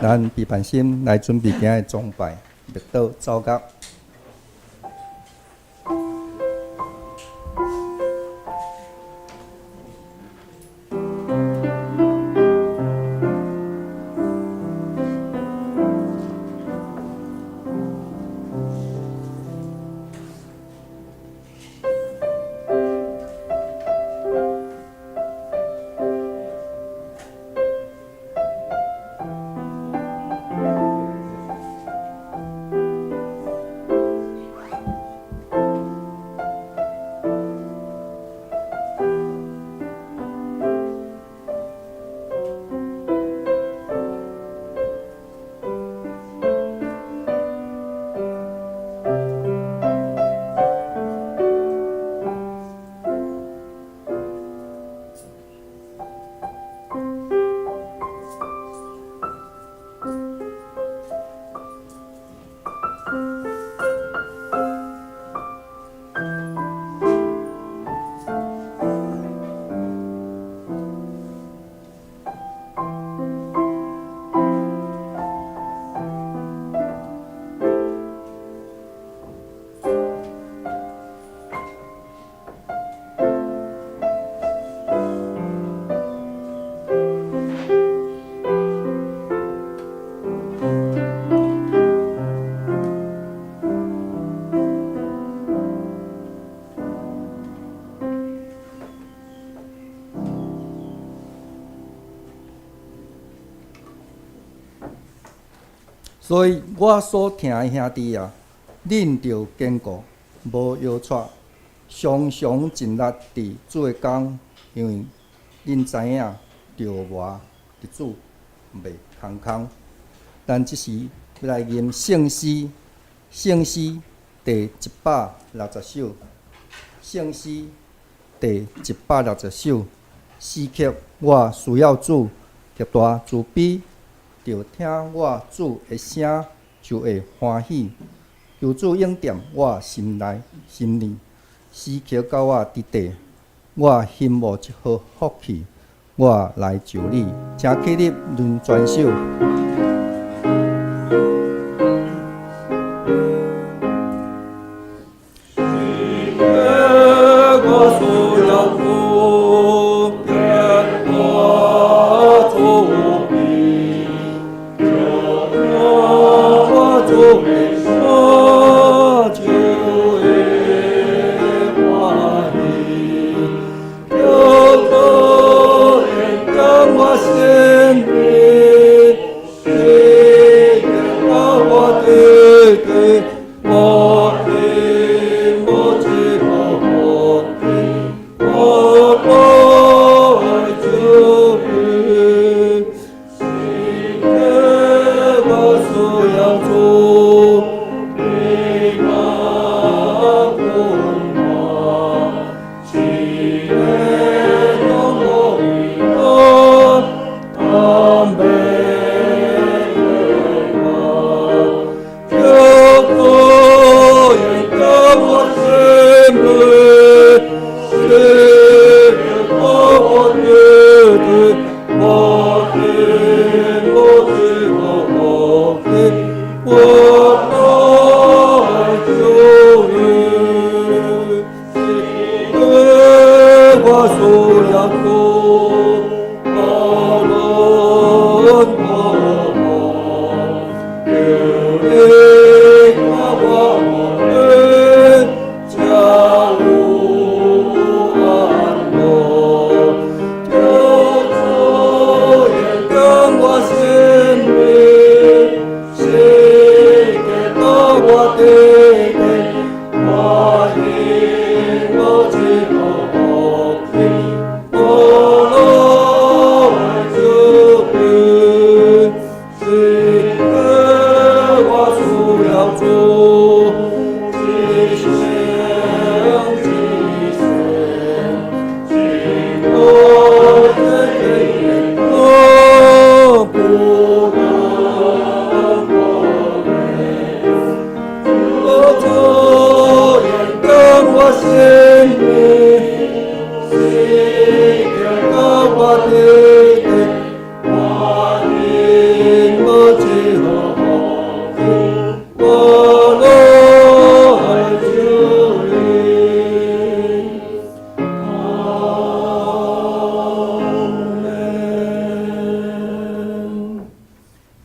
咱悲願心來準備今仔的崇拜，默禱奏樂。所以我所疼的兄弟啊，恁著堅固，無搖掣，常常盡力佇主的工，因為恁知影著磨佇主袂空空。咱這時欲來吟聖詩，聖詩第160首，聖詩第160首。時刻我需要主，極大慈悲，著聽我主的聲就會歡喜。求主應驗我心內心意，時刻佮我佇地，我欣慕這號福氣，我來就你，請起立輪轉手。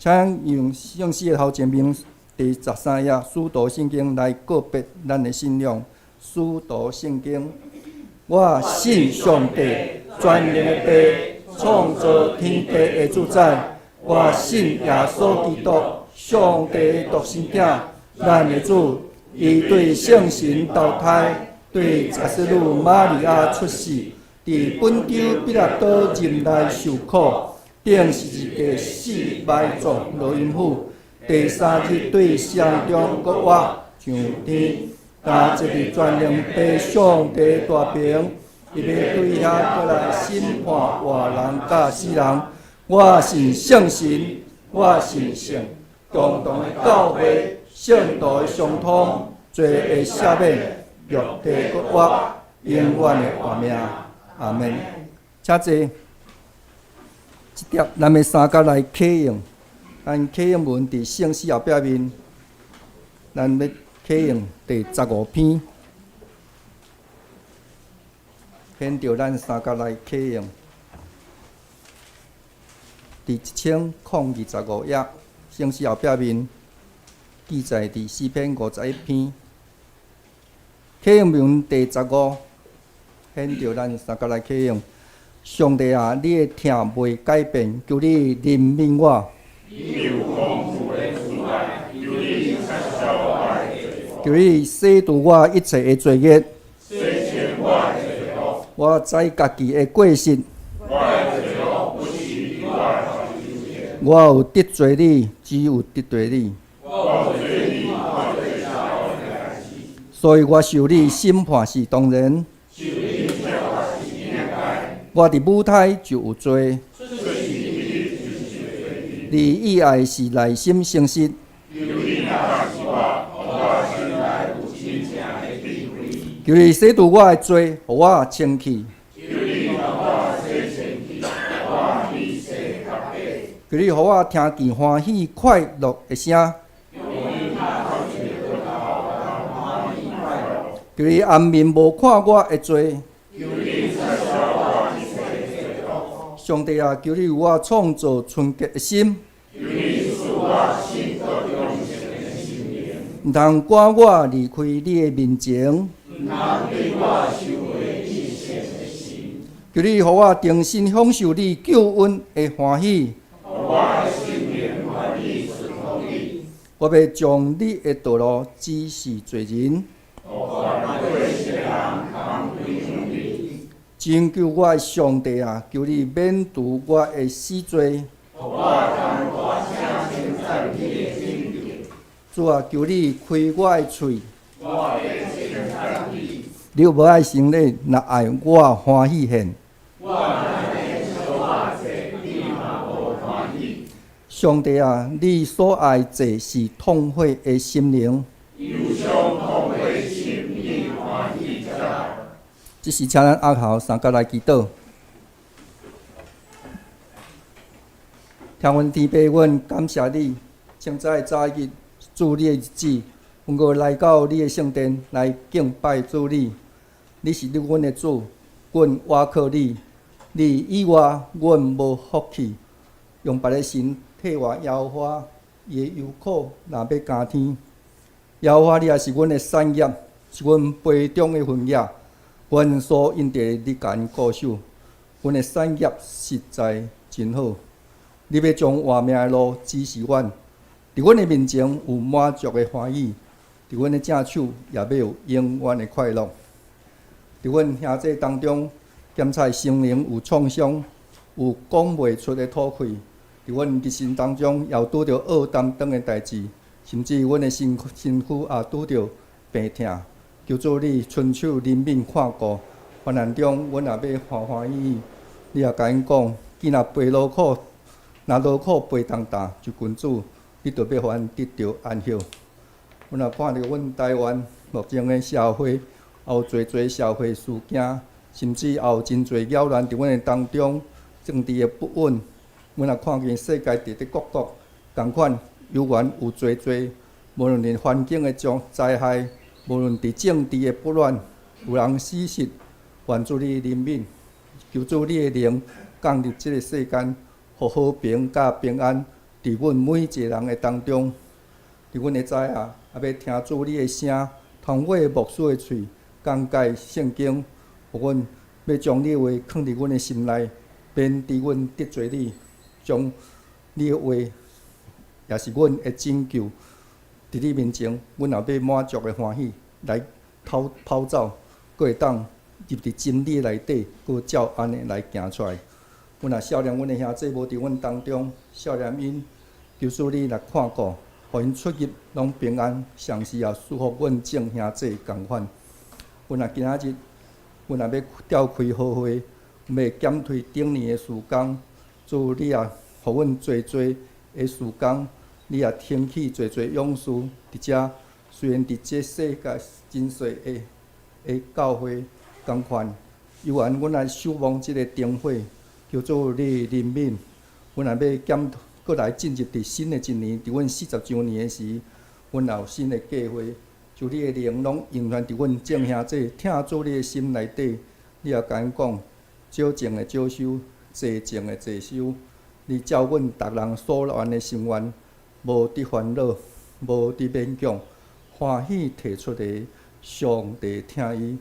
請用聖詩的頭前面第13頁《使徒信經》來告別咱的信仰。使徒信經，我信上帝，全能的父，創造天地的主宰。我信耶穌基督，上帝的獨生囝，咱的主。伊對聖神投胎，對十聖女瑪利亞出世，佇本丟彼拉多任內受苦，釘十字架死埋葬落陰府，第三日對死人中復活上天，今坐佇全能父上帝大爿，伊欲對遐閣來審判活人佮死人。我信聖神，我信聖共同的教會，聖徒的相通，罪的赦免，肉體復活，永遠的活命。阿們。請坐。這碟咱欲三角來啟用，咱啟用文佇聖詩後壁面，咱欲啟用第15篇，現著咱三角來啟用，佇1025頁聖詩後壁面記載佇詩篇51篇，啟用文第十五，現著咱三角來啟用。上帝啊，你的疼袂改變，求你憐憫我。你有豐富的慈愛，求你洗除我一切的罪孽。我知家己的過失。我有得罪你，只有得罪你。所以我受你審判是當然。我佇母胎就有罪。你意愛是內心誠實。求你洗除我的罪，予我清氣。求你予我聽見歡喜快樂的聲。求你掩面無看我的罪。上帝啊，求你為我創造純潔的心。毋通趕我離開你的面前。求你予我重新享受你救恩的歡喜。我欲將你的道路指示罪人。拯救我的上帝啊，求你免除我的死罪。主啊，求你開我的喙。你有無愛行禮，若愛我歡喜獻。上帝啊，你所愛祭是痛悔的心靈。這時，請咱押頭相佮來祈禱。聽阮天父，阮感謝你，清早的早日，主你的日子，阮閣來到你的聖殿來敬拜主你。你是你阮的主，阮倚靠你。你以外，阮無福氣。用別个神替換耶和華，伊的憂苦若欲加添。耶和華，你也是阮的產業，是阮杯中的分額。阮所應得的，你共𪜶顧守。阮的產業實在真好。你欲將活命的路指示阮，佇阮的面前有滿足的歡喜，佇阮的正手也欲有永遠的快樂。佇阮兄弟當中，檢查心靈有創傷，有講袂出的吐氣。佇阮日生當中，也有拄著惡擔當的代誌，甚至阮的身身軀也拄著病痛。求主你伸手憐憫看顧，患難中阮也欲歡歡喜喜。你也共𪜶講，囝若背勞苦，若勞苦背重擔，就求主，你就欲予阮得著安息。阮也看著阮台灣目前的社會，也有濟濟社會事件，甚至也有真濟擾亂佇阮的當中，政治的不穩。阮也看見世界佇咧各國仝款，猶原有濟濟，無論佇環境的種災害，無論佇政治的不亂，有人死實，願主你憐憫，求主你的靈降入這个世間，予和平佮平安佇阮每一个人的當中。佇阮的早下，也欲聽主你的聲，通過牧師的喙講解聖經，予阮欲將你的話囥佇阮的心內，免致阮得罪你，將你的話也是阮的拯救。佇你面前，阮也欲滿足的歡喜來逃跑走，閣會當入佇真理內底，閣照按呢來行出來。阮也少年，阮的兄弟無佇阮當中，少年𪜶求主你來看顧，予𪜶出入攏平安，同時也祝福阮眾兄弟仝款。阮也今仔日，阮也欲召開好會，欲檢推頂年的事工，主你也予阮濟濟的事工，你也興起濟濟勇士佇遮。雖然佇這世界真細的的教會仝款，猶原阮來守望這个燈火，求主你憐憫。阮也欲檢閣來進入佇新的一年，佇阮40週年的時，阮也有新的計劃。求你的靈攏永遠佇阮眾兄弟疼主你的心內底，你也共𪜶講，少種的少收，濟種的濟收。你照阮逐人所願的心願，無佇煩惱，無佇勉強，歡喜提出的，上帝疼伊。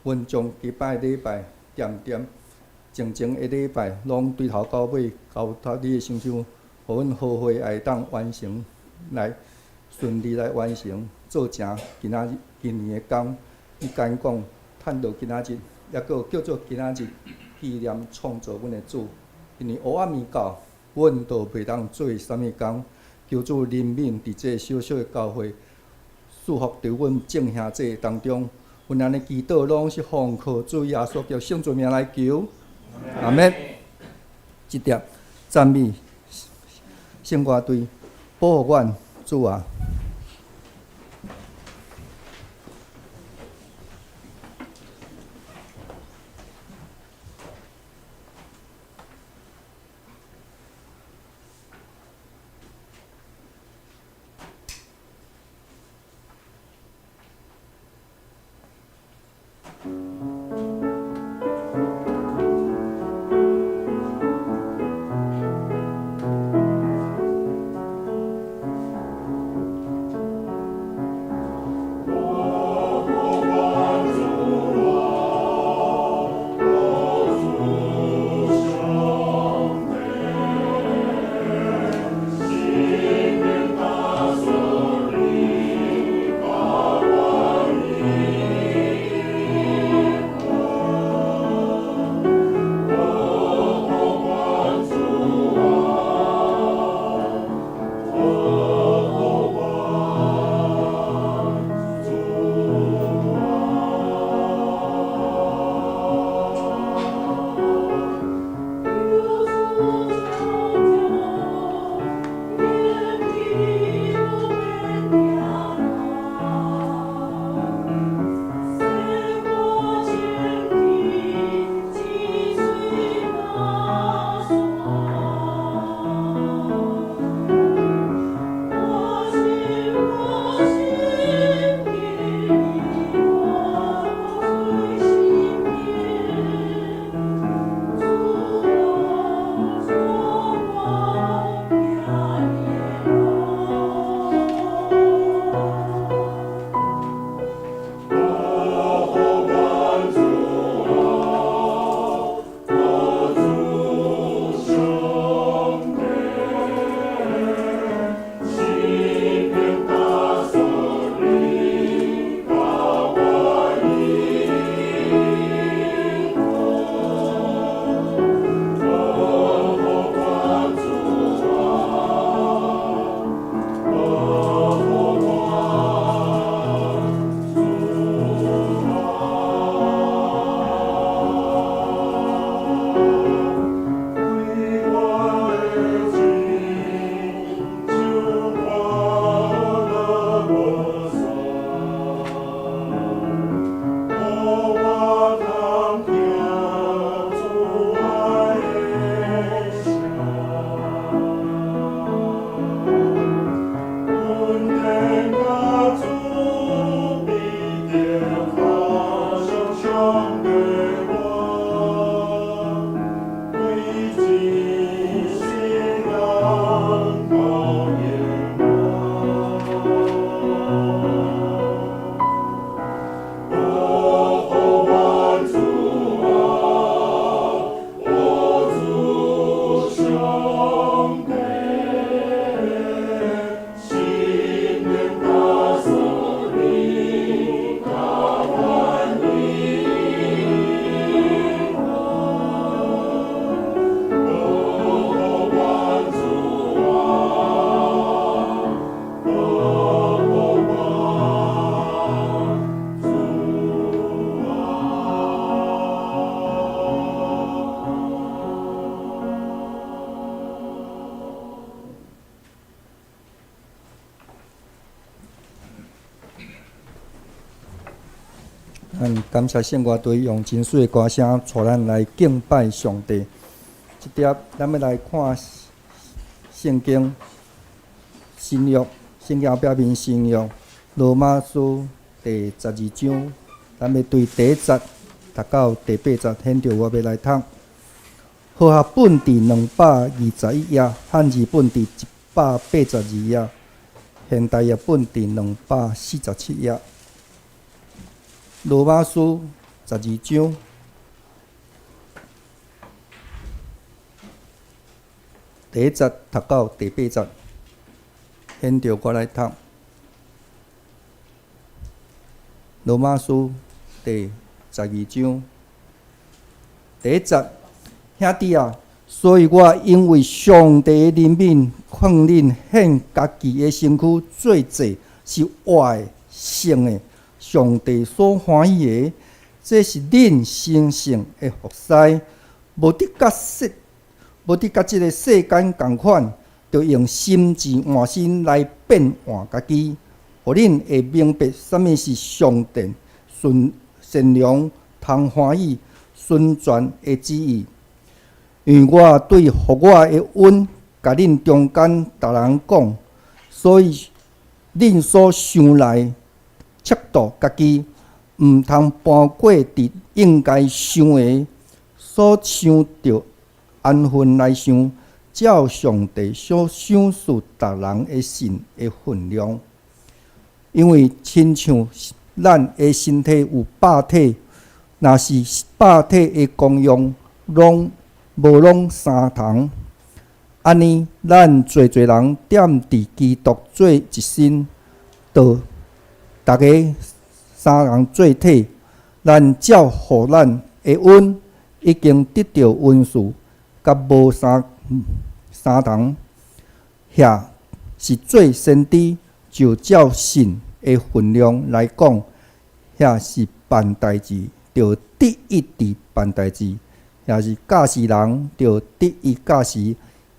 阮將幾擺禮拜，恬恬靜靜的禮拜，攏對頭到尾交託你的身上，予阮好會會當完成，來順利來完成。做成今仔日今年的工。伊共𪜶講，趁著今仔日，抑閣叫做今仔日紀念創造阮的主，因為黑暗暝到，阮就袂當做啥物工。求主憐憫佇這小小的教會，賜福佇阮眾兄弟當中。阮按呢祈禱，攏是奉靠主耶穌基督聖尊名來求。阿們。這碟讚美聖歌隊保護阮主啊！咱感謝聖樂隊用真媠的歌聲帶咱來敬拜上帝。這碟咱欲來看聖經新約，聖經後壁面新約羅馬書第十二章，咱欲對第一節讀到第八節，現著我欲來讀。和合本佇221頁，漢字本佇182頁，現代譯本佇247頁。羅馬書十二章第一節讀到第八節，現著我來讀。羅馬書第十二章第一節，兄弟啊，所以我因為上帝的憐憫，勸恁獻家己的身軀做祭，是活的、聖的，上帝所歡喜的。這是恁神聖的服侍。無得佮世，無得佮這个世間仝款，著用心智換新來變換家己，予恁會明白啥物是上帝純善良、通歡喜、純全的旨意。因為我對予我的恩，共恁中間逐人講，所以恁所想來測度家己，毋通搬過佇應該想的，所想著安分來想，照上帝所賞賜逐人的信的分量。因為親像咱的身體有百體，若是百體的功用攏無攏相同，按呢，咱濟濟人踮佇基督做一身，就逐个相仝做體，咱照予咱的恩已經得著恩賜，佮無相相同，遐是做先知，就照信的分量來講，遐是辦代誌，就得益佇辦代誌；遐是教示人，就得益教示；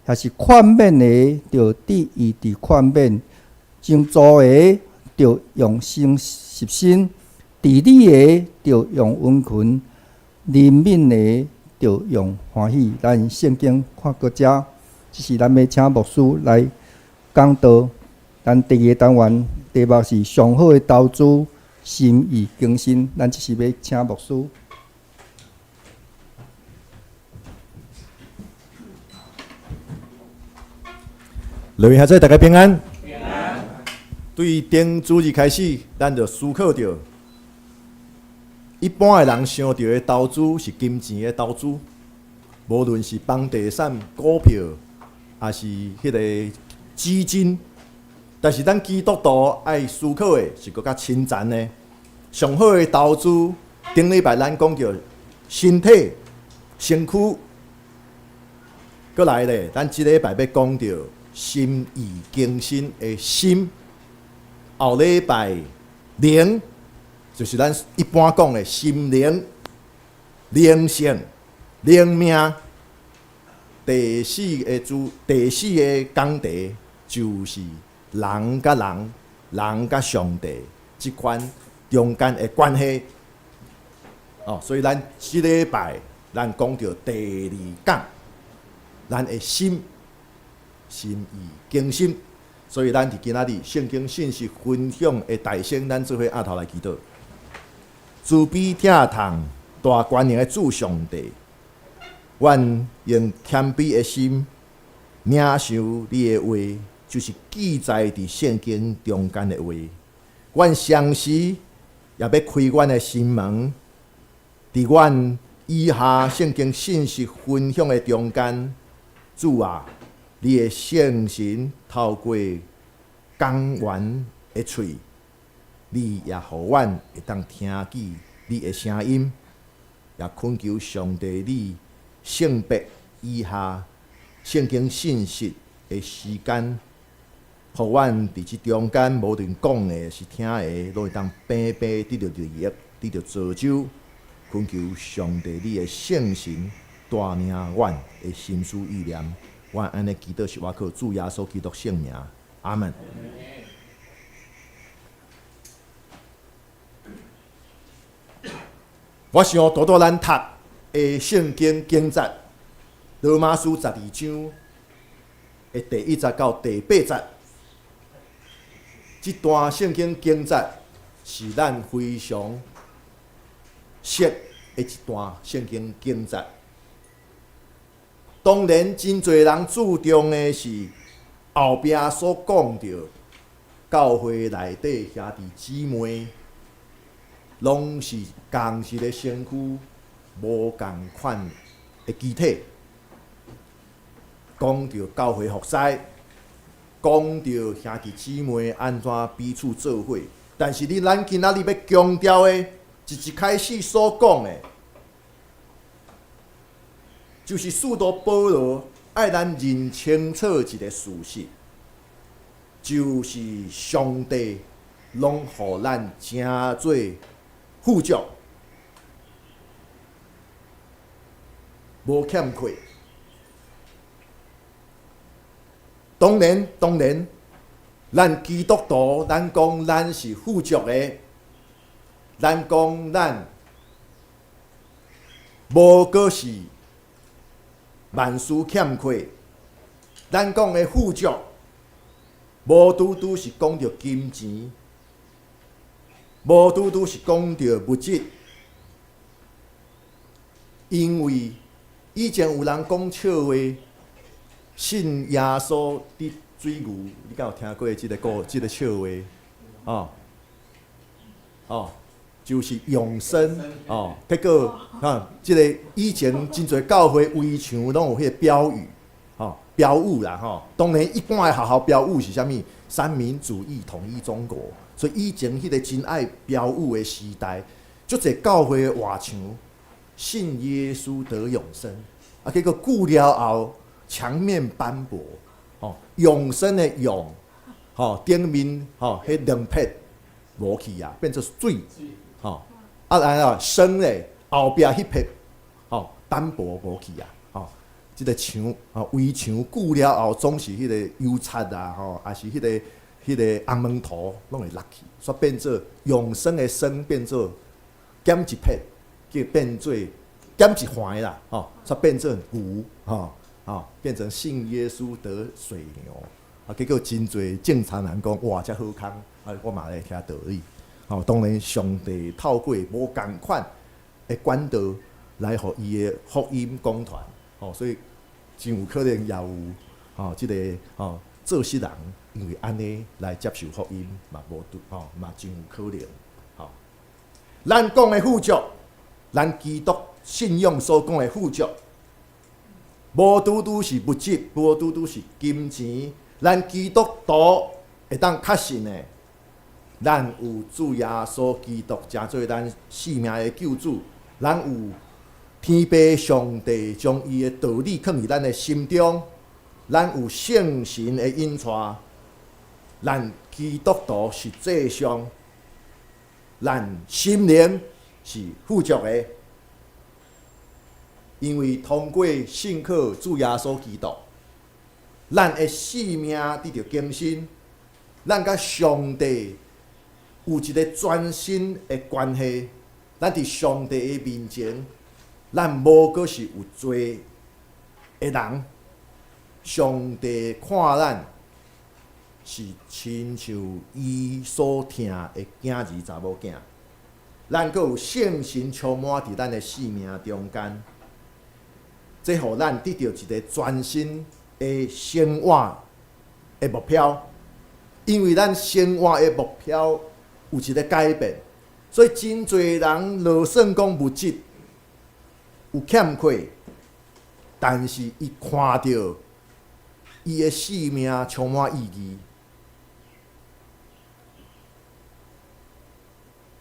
遐是勸勉的，就得益佇勸勉；拯助的，就用誠實心；治理的，就用殷勤；憐憫的，就用歡喜。咱聖經看到遮，這是咱欲請牧師來講道。咱第二個單元題目是上好的投資，心意更新。咱這是欲請牧師。各位兄弟，大家平安。平安。對頂主日開始，咱就思考著，一般的人想著的投資是金錢的投資，無論是房地產、股票，抑是彼个基金。但是咱基督徒愛思考的是閣較深層的。上好的投資，頂禮拜咱講著身體、身軀，閣來咧，咱這禮拜欲講著心意更新的心。後禮拜靈，就是咱一般講的心靈、靈性、靈命。第四个主，第四个講題就是人佮人，人佮上帝這款中間的關係。哦，所以咱這禮拜咱講著第二講，咱的心，心意更新。所以咱佇今仔日聖經信息分享的大先，咱做伙徛頭來祈禱。慈悲疼痛大權能的主上帝，阮用謙卑的心領受你的話，就是記載佇聖經中間的話。阮相時也欲開阮的心門，佇阮以下聖經信息分享的中間，主啊，你的聖神透過講員的喙，你也予阮會當聽見你的聲音，也懇求上帝你聖別以下聖經信息的時間，予阮佇這中間，無論講的是聽的，攏會當平白得著利益，得著造就。懇求上帝你的聖神帶領阮的心思意念。阮按呢祈禱是倚靠主耶穌基督聖名，阿門。我想拄拄咱讀的聖經經節，羅馬書十二章的第一節到第八節，這段聖經經節是咱非常熟的一段聖經經節。當然，真濟人注重的是後壁所講著教會內底兄弟姊妹，攏是仝一个身軀，無仝款的肢體。講著教會服侍，講著兄弟姊妹按怎彼此做伙。但是你咱今仔日欲強調的，一一開始所講的，就是使徒保羅愛咱認清楚一个事實，就是上帝攏予咱成做富足，無欠缺。當然，當然，咱基督徒，咱講咱是富足的，咱講咱無閣是萬事欠缺。咱講的富足，無拄拄是講著金錢，無拄拄是講著物質，因為以前有人講笑話，信耶穌得水牛，你敢有聽過這个故這个笑話？哦，哦，就是永生哦。結果啊，這个以前真濟教會圍牆攏有彼个標語，吼，標語啦吼。當然，一般的學校標語是啥物？三民主義統一中國。所以以前彼个真愛標語的時代，足濟教會的外牆，信耶穌得永生。啊，結果久了後，牆面斑駁，吼，永生的永，吼，頂面吼，彼兩撇無去啊，變做水，吼，啊來啊生咧，後壁彼撇，吼，斑駁無去啊，吼，這个牆，吼，圍牆久了後總是彼個油漆啊，吼，抑是彼個紅毛塗攏會落去，煞變做永生的生變做減一撇，叫變做減一橫啦，吼，煞變做牛，吼。吼，變成信耶穌得水牛，啊，結果真濟正常人講，哇，遮好康，啊，我嘛來聽道理。吼，當然上帝透過無仝款的管道來予伊的福音講傳，吼，所以真有可能也有吼，這个吼做穡人因為按呢來接受福音嘛無拄吼嘛真有可能。吼，咱講的富足，咱基督信仰所講的富足，無拄拄是物質，無拄拄是金錢。咱基督徒會當確信的，咱有主耶穌基督，成做咱性命的救主。咱有天父上帝將伊的道理囥佇咱的心中，咱有聖神的引帶。咱基督徒實際上，咱心靈是富足的。因為通過信靠主耶穌基督，咱的生命得著更新，咱佮上帝有一个全新的關係。咱佇上帝的面前，咱無閣是有罪的人。上帝看咱是親像伊所疼的囝兒查某囝，咱閣有聖神充滿佇咱的生命中間。這予咱得著一个全新的生活的目標，因為咱生活的目標有一个改變，所以真濟人就算講物質有欠缺，但是伊看著伊的生命充滿意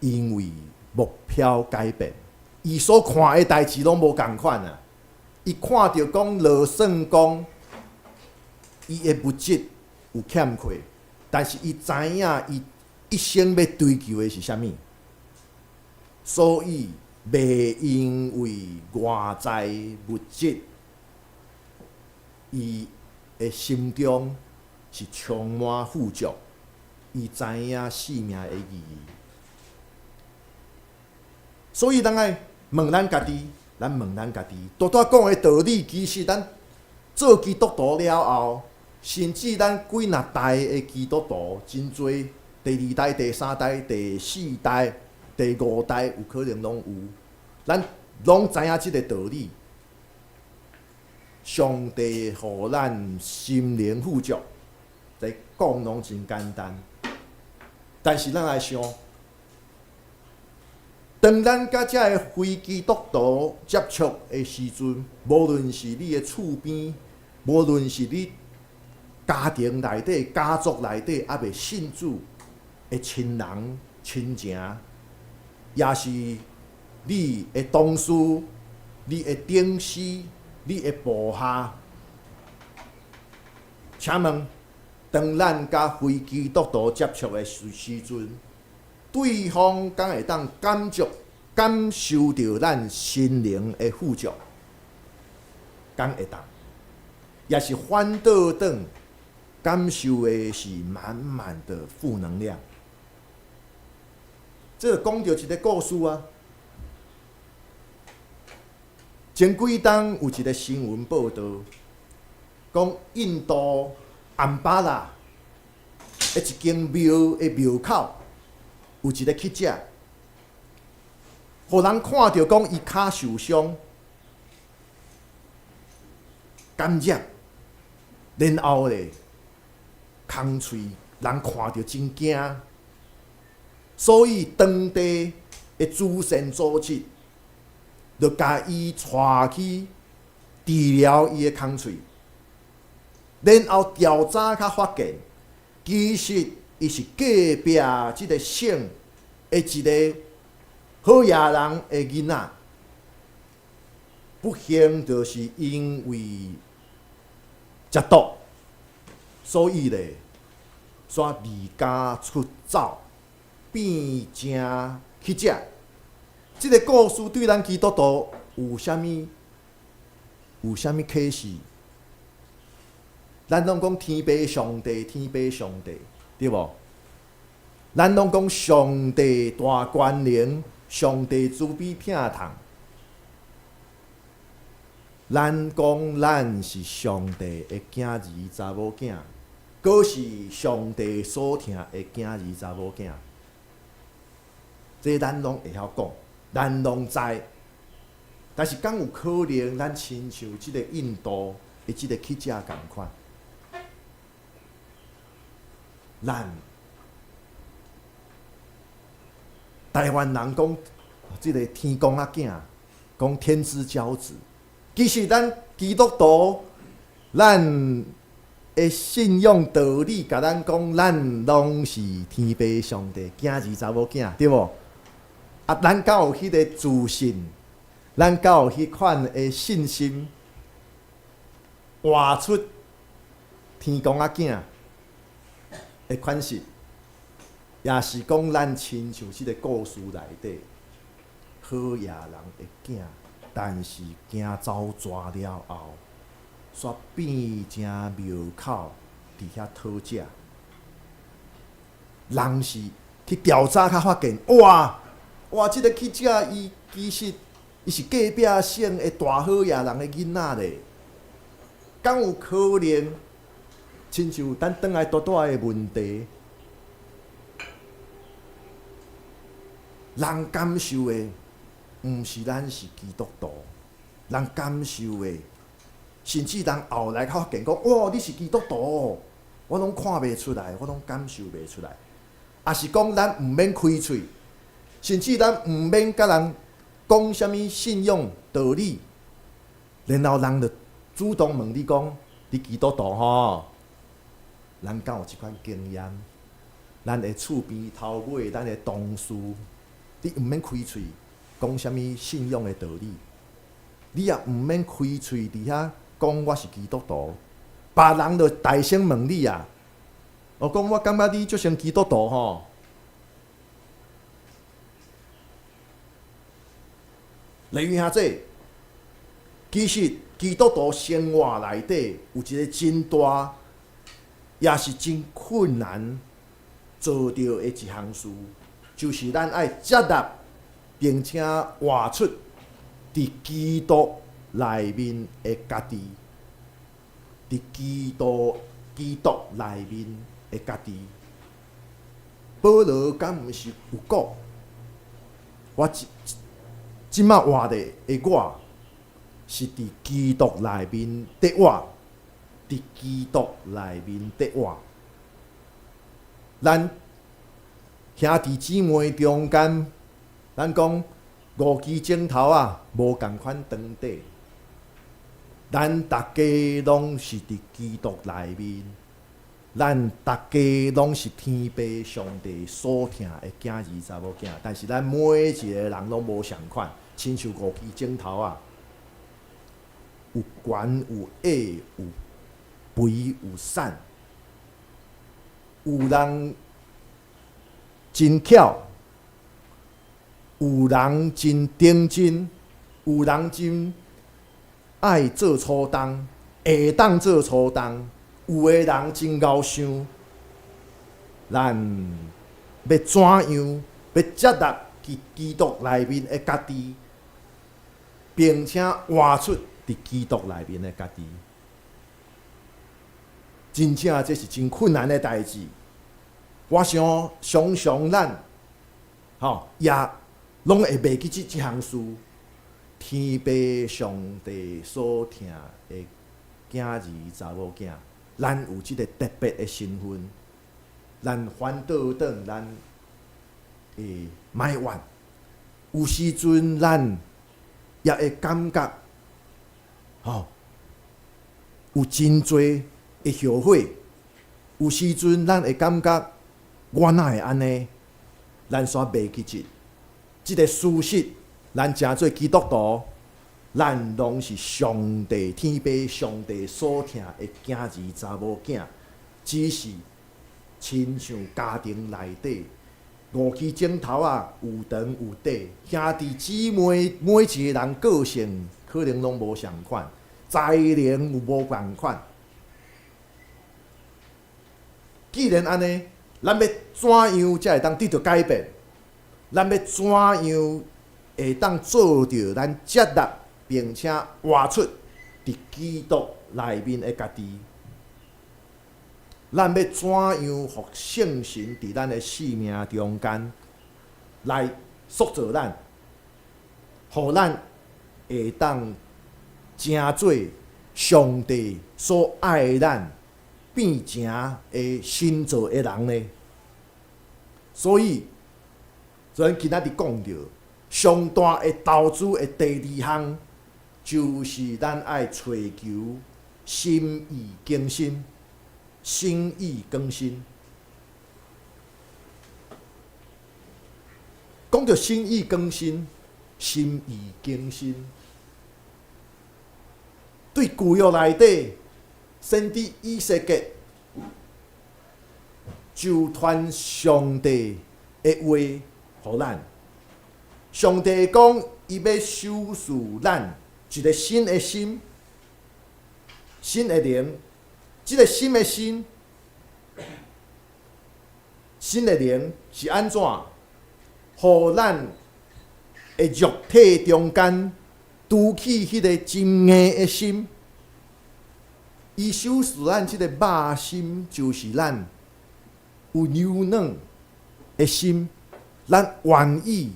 義，因為目標改變，伊所看的代誌攏無仝款啊！伊看著講，就算講伊的物質有欠缺，但是伊知影伊一生欲追求的是啥物，所以袂因為外在物質，伊的心中是充滿富足，伊知影生命的意義。所以咱愛問咱家己。咱問咱家己，拄拄講的道理，其實咱做基督徒了後，甚至咱幾若代的基督徒，真濟第二代、第三代、第四代、第五代，有可能攏有，咱攏知影這个道理。上帝予咱心靈富足，這講攏真簡單，但是咱來想。當咱佮遮个非基督徒接觸的時陣，無論是你的厝邊，無論是你家庭內底、家族內底猶未信主的的親人、親情，也是你的同事、你的頂司、你的部下。請問，當咱佮非基督徒接觸的時陣，對方敢會當感覺、感受著咱心靈的富足？敢會當？抑是反倒轉感受的是滿滿的負能量？這個講著一個故事啊。前幾冬有一個新聞報導，講印度安巴拉的一間廟的廟口有一個乞者，予人看著講伊跤受傷、感染，然後咧空喙，人看著真驚，所以當地的慈善組織就共伊帶去治療伊的空喙，然後調查才發現，其實伊是隔壁這個省的一個好野人的囡仔，不幸就是因為食毒，所以咧，煞離家出走，變成乞者。這個故事對咱基督徒有啥物？有啥物啟示？咱攏講天父上帝，天父上帝，對無？咱攏講上帝大權能，上帝慈悲疼痛。咱講咱是上帝的囝兒查某囝，閣是上帝所疼的囝兒查某囝。這咱攏會曉講，咱攏知。但是敢有可能，咱親像這個印度的這個乞者仝款？咱台灣人講這個天公仔囝，講天之驕子。其實咱基督徒，咱的信仰道理，共咱講，咱攏是天父上帝囝兒查某囝，對無？啊，咱敢有彼個自信？咱敢有彼款的信心，活出天公仔囝的款式？抑是講咱親像這個故事內底好野人的囝，但是驚走蛇了後，煞變成廟口佇遐討食。人是去調查，才發現，哇哇！這個乞者伊其實伊是隔壁省的大好野人的囡仔咧。敢有可能，親像咱轉來拄拄仔的問題，人感受的，毋是咱是基督徒，人感受的，甚至人後來才發現講，哇，你是基督徒，我攏看袂出來，我攏感受袂出來。抑是講咱毋免開喙，甚至咱毋免佮人講啥物信仰道理，然後人就主動問你講，你基督徒吼？咱敢有這款經驗？咱的厝邊頭尾，咱的同事，你毋免開喙講啥物信仰的道理，你也毋免開喙佇遐講我是基督徒，別人就大聲問你啊！我講我感覺你足像基督徒吼。例如兄弟，其實基督徒生活內底有一個真大，也是真困難做著的一項事，就是咱愛接納並且活出佇基督內面的家己，佇基督內面的家己。保羅敢毋是有講，我這擺活的的我，是佇基督內面的活，佇基督內面的活。咱兄弟姊妹中間，咱講五支指頭仔，無仝款長短。咱逐家攏是佇基督內面，咱逐家攏是天父上帝所疼的囝兒查某囝，但是咱每一個人攏無仝款，親像五支指頭仔，有懸有矮有肥有瘦，有人真巧，有人真認真，有人真愛做粗重，會當做粗重。有的人真𠢕想，咱欲怎樣欲接納佇基督內面的家己，並且活出佇基督內面的家己。真正這是真困難的代誌。我想常常咱吼也攏會袂記這這項事。天父上帝所疼的囝兒查某囝。咱有這个特別的身份，咱反倒轉咱會埋怨，有時陣咱也會感覺，吼，有真濟的後悔。有時陣咱會感覺，我哪會按呢？咱煞袂記得這个事實，咱成做基督徒。咱攏是上帝天父上帝所疼的囝兒查某囝，只是親像家庭內底五支指頭仔，有長有短，兄弟姊妹每一個人個性可能攏無仝款，才能有無仝款。既然按呢，咱欲怎樣才會當得著改變？咱欲怎樣會當做著咱接納？並且活出佇基督內面的家己，咱欲怎樣予聖神佇咱的生命中間來塑造咱，予咱會當成做上帝所愛咱變成的新造的人呢？所以，咱今仔日講著上大的投資的第二項，就是咱愛揣求心意更新，心意更新。講著心意更新，心意更新，對舊約內底，先知以西結就傳上帝的話予咱。上帝講，伊欲賞賜咱一个新的心，新的靈，這个新的心，新的靈是按怎？予咱的肉體中間除去彼个真硬的心，伊賞賜咱這个肉心，就是咱有柔軟的心，咱願意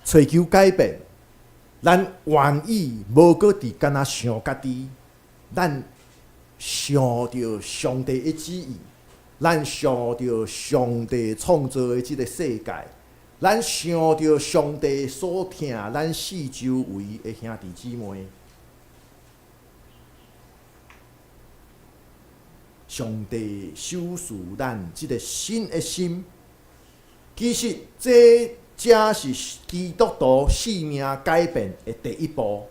揣求改變。咱願意無閣佇干焦想家己，咱想著上帝的旨意，咱想著上帝創造的這个世界，咱想著上帝所疼咱四周圍的兄弟姊妹。上帝賞賜咱這个新的心，其實這才是基督徒生命改變的第一步。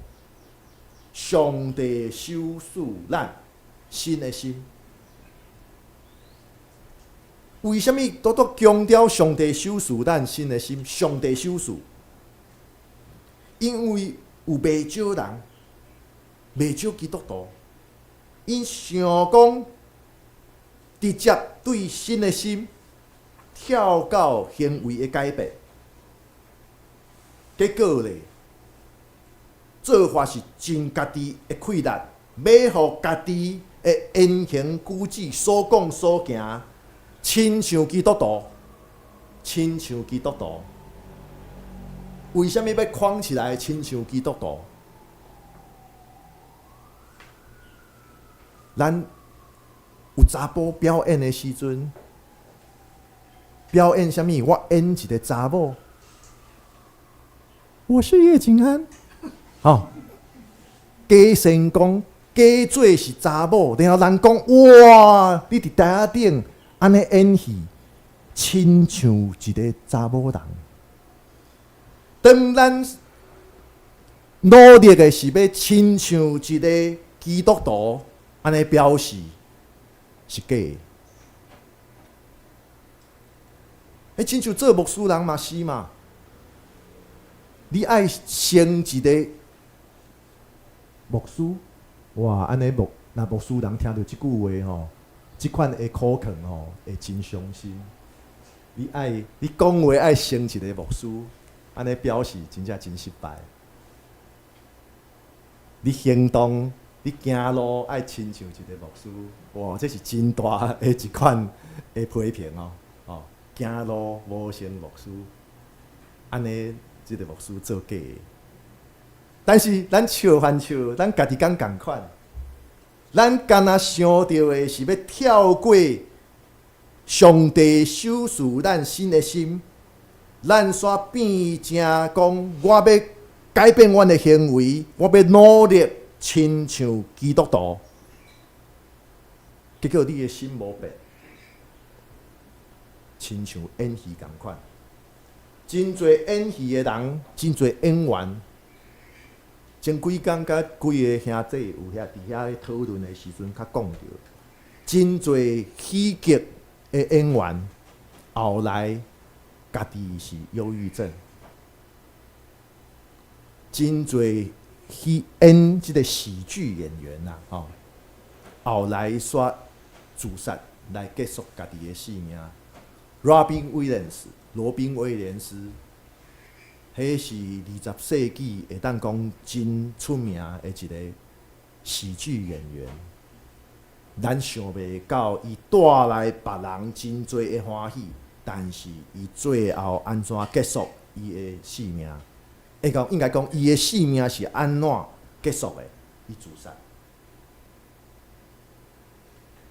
上帝賞賜咱新的心。為啥物拄拄強調上帝賞賜咱新的心？上帝賞賜，因為有袂少人，袂少基督徒，𪜶想講直接對新的心跳到行為的改變。結果咧，做法是盡家己的氣力，欲予家己的言行舉止、所講所行，親像基督徒，親像基督徒。為啥物欲框起來親像基督徒？咱有查埔表演的時陣，表演啥物？我演一个查某。我是葉景安，吼，假仙公，假做是查某，然後人講哇，你佇台仔頂按呢演戲，親像一个查某人。當咱努力的是欲親像一个基督徒，按呢表示是假的。彼親像做牧師人嘛是嘛，你愛成一个牧師，哇！按呢牧，若牧師人聽著這句話吼，這款的苦勸吼，會真傷心。你愛你講話愛成一个牧師，按呢表示真正真失敗。你行動，你行路愛親像一个牧師，哇！這是真大的一款的批評哦，哦，行路無像牧師，按呢，這个牧師做假的。但是咱笑翻笑，咱家己講仝款，咱敢若想著的是欲跳過上帝賞賜咱新的心，咱煞變成講我欲改變阮的行為，我欲努力親像基督徒，結果你的心無變，親像演戲仝款。真濟演戲的人，真濟演員。前幾工佮幾个兄弟有遐佇遐咧討論的時陣，較講著，真濟喜劇的演員後來家己是憂鬱症，真濟去演這个喜劇演員啦，吼，後來煞自殺來結束家己的性命。Robin Williams，羅賓威廉斯。彼是20世紀會當講真出名的一个喜劇演員。咱想袂到伊帶來別人真濟的歡喜，但是伊最後按怎結束伊的性命？會講應該講伊的性命是按怎結束的？伊自殺。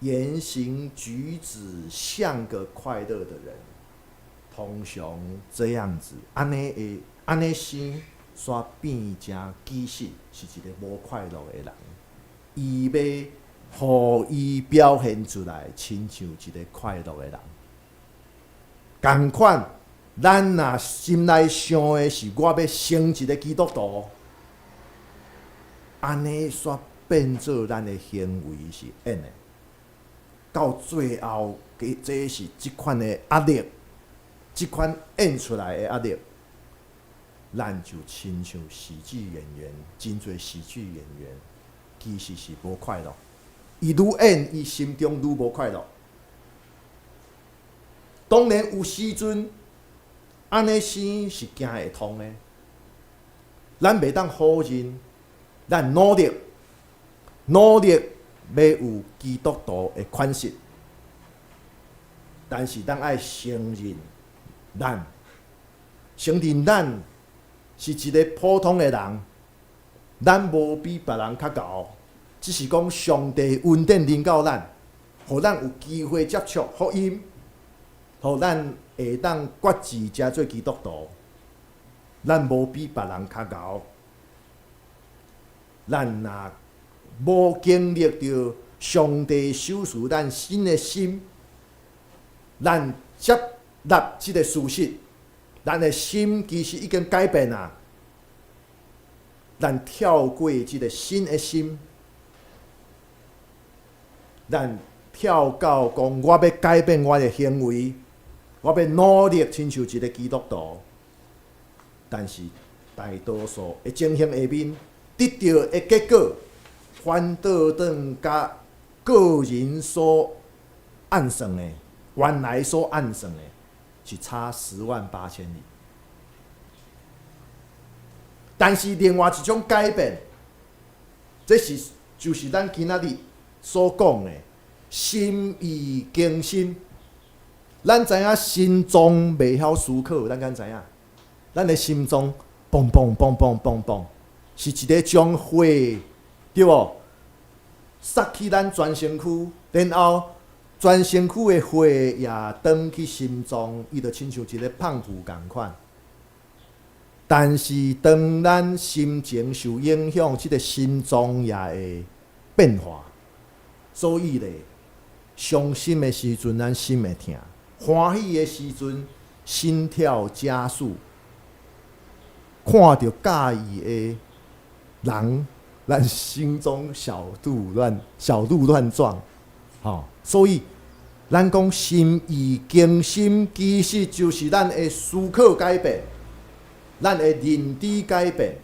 言行舉止像個快樂的人，通常這樣子，按呢會。按呢生，煞變成其實是一个無快樂的人。伊欲予伊表現出來，親像一个快樂的人。仝款，咱若心內想的是我欲成一个基督徒，按呢煞變做咱的行為是演的。到最後，這是這款的壓力，這款演出來的壓力。咱就親像喜劇演員，真濟喜劇演員其實是無快樂。伊愈演，伊心中愈無快樂。當然有時陣，按呢生是行會通的。咱袂當否認，咱努力，努力欲有基督徒的款式，但是咱愛承認，咱承認咱是一个普通的人，咱無比別人較𠢕，只是講上帝恩典臨到咱，予咱有機會接觸福音，予咱會當決志成做基督徒。咱無比別人較𠢕，咱若無經歷著上帝賞賜咱新的心，咱接納這个事實。咱的心其實已經改變啊！咱跳過這个新的心，咱跳到講我欲改變我的行為，我欲努力親像一个基督徒。但是大多數的情形下面，得著的結果，反倒轉佮個人所按算的，原來所按算的，是差10萬8千里。但是另外一種改變，這是就是咱今仔日所講的心意更新。咱知影心臟袂曉思考，咱敢知影？咱的心臟嘣嘣嘣嘣嘣嘣，是一个將血對無？送去咱全身軀，然後全身軀的血也轉去心臟，伊就親像一个泵浦仝款。但是當咱心情受影響，這个心臟也會變化。所以咧，傷心的時陣，咱心會疼；歡喜的時陣，心跳加速。看著佮意的人，咱心中小鹿亂撞，吼。所以，咱講心意更新，其實就是咱的思考改變，咱的認知改變，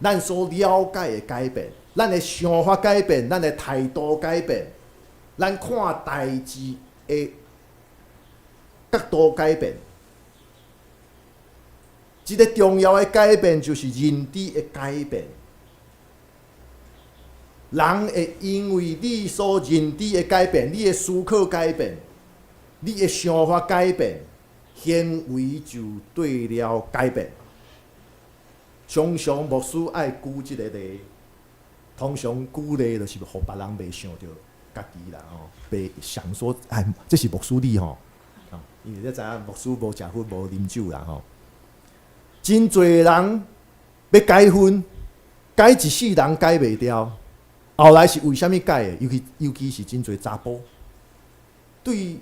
咱所了解的改變，咱的想法改變，咱的態度改變，咱看代誌的角度改變。這个重要的改變就是認知的改變。人會因為你所認知的改變，你的思考改變，你的想法改變，行為就對了改變。常常牧師愛舉這个例，通常舉例就是予別人袂想著家己啦吼，袂想說哎，這是牧師你吼，因為你知影牧師無食薰無啉酒啦吼。真濟人欲改薰，改一世人改袂掉。後來是為啥物改的？尤其是真濟查埔，對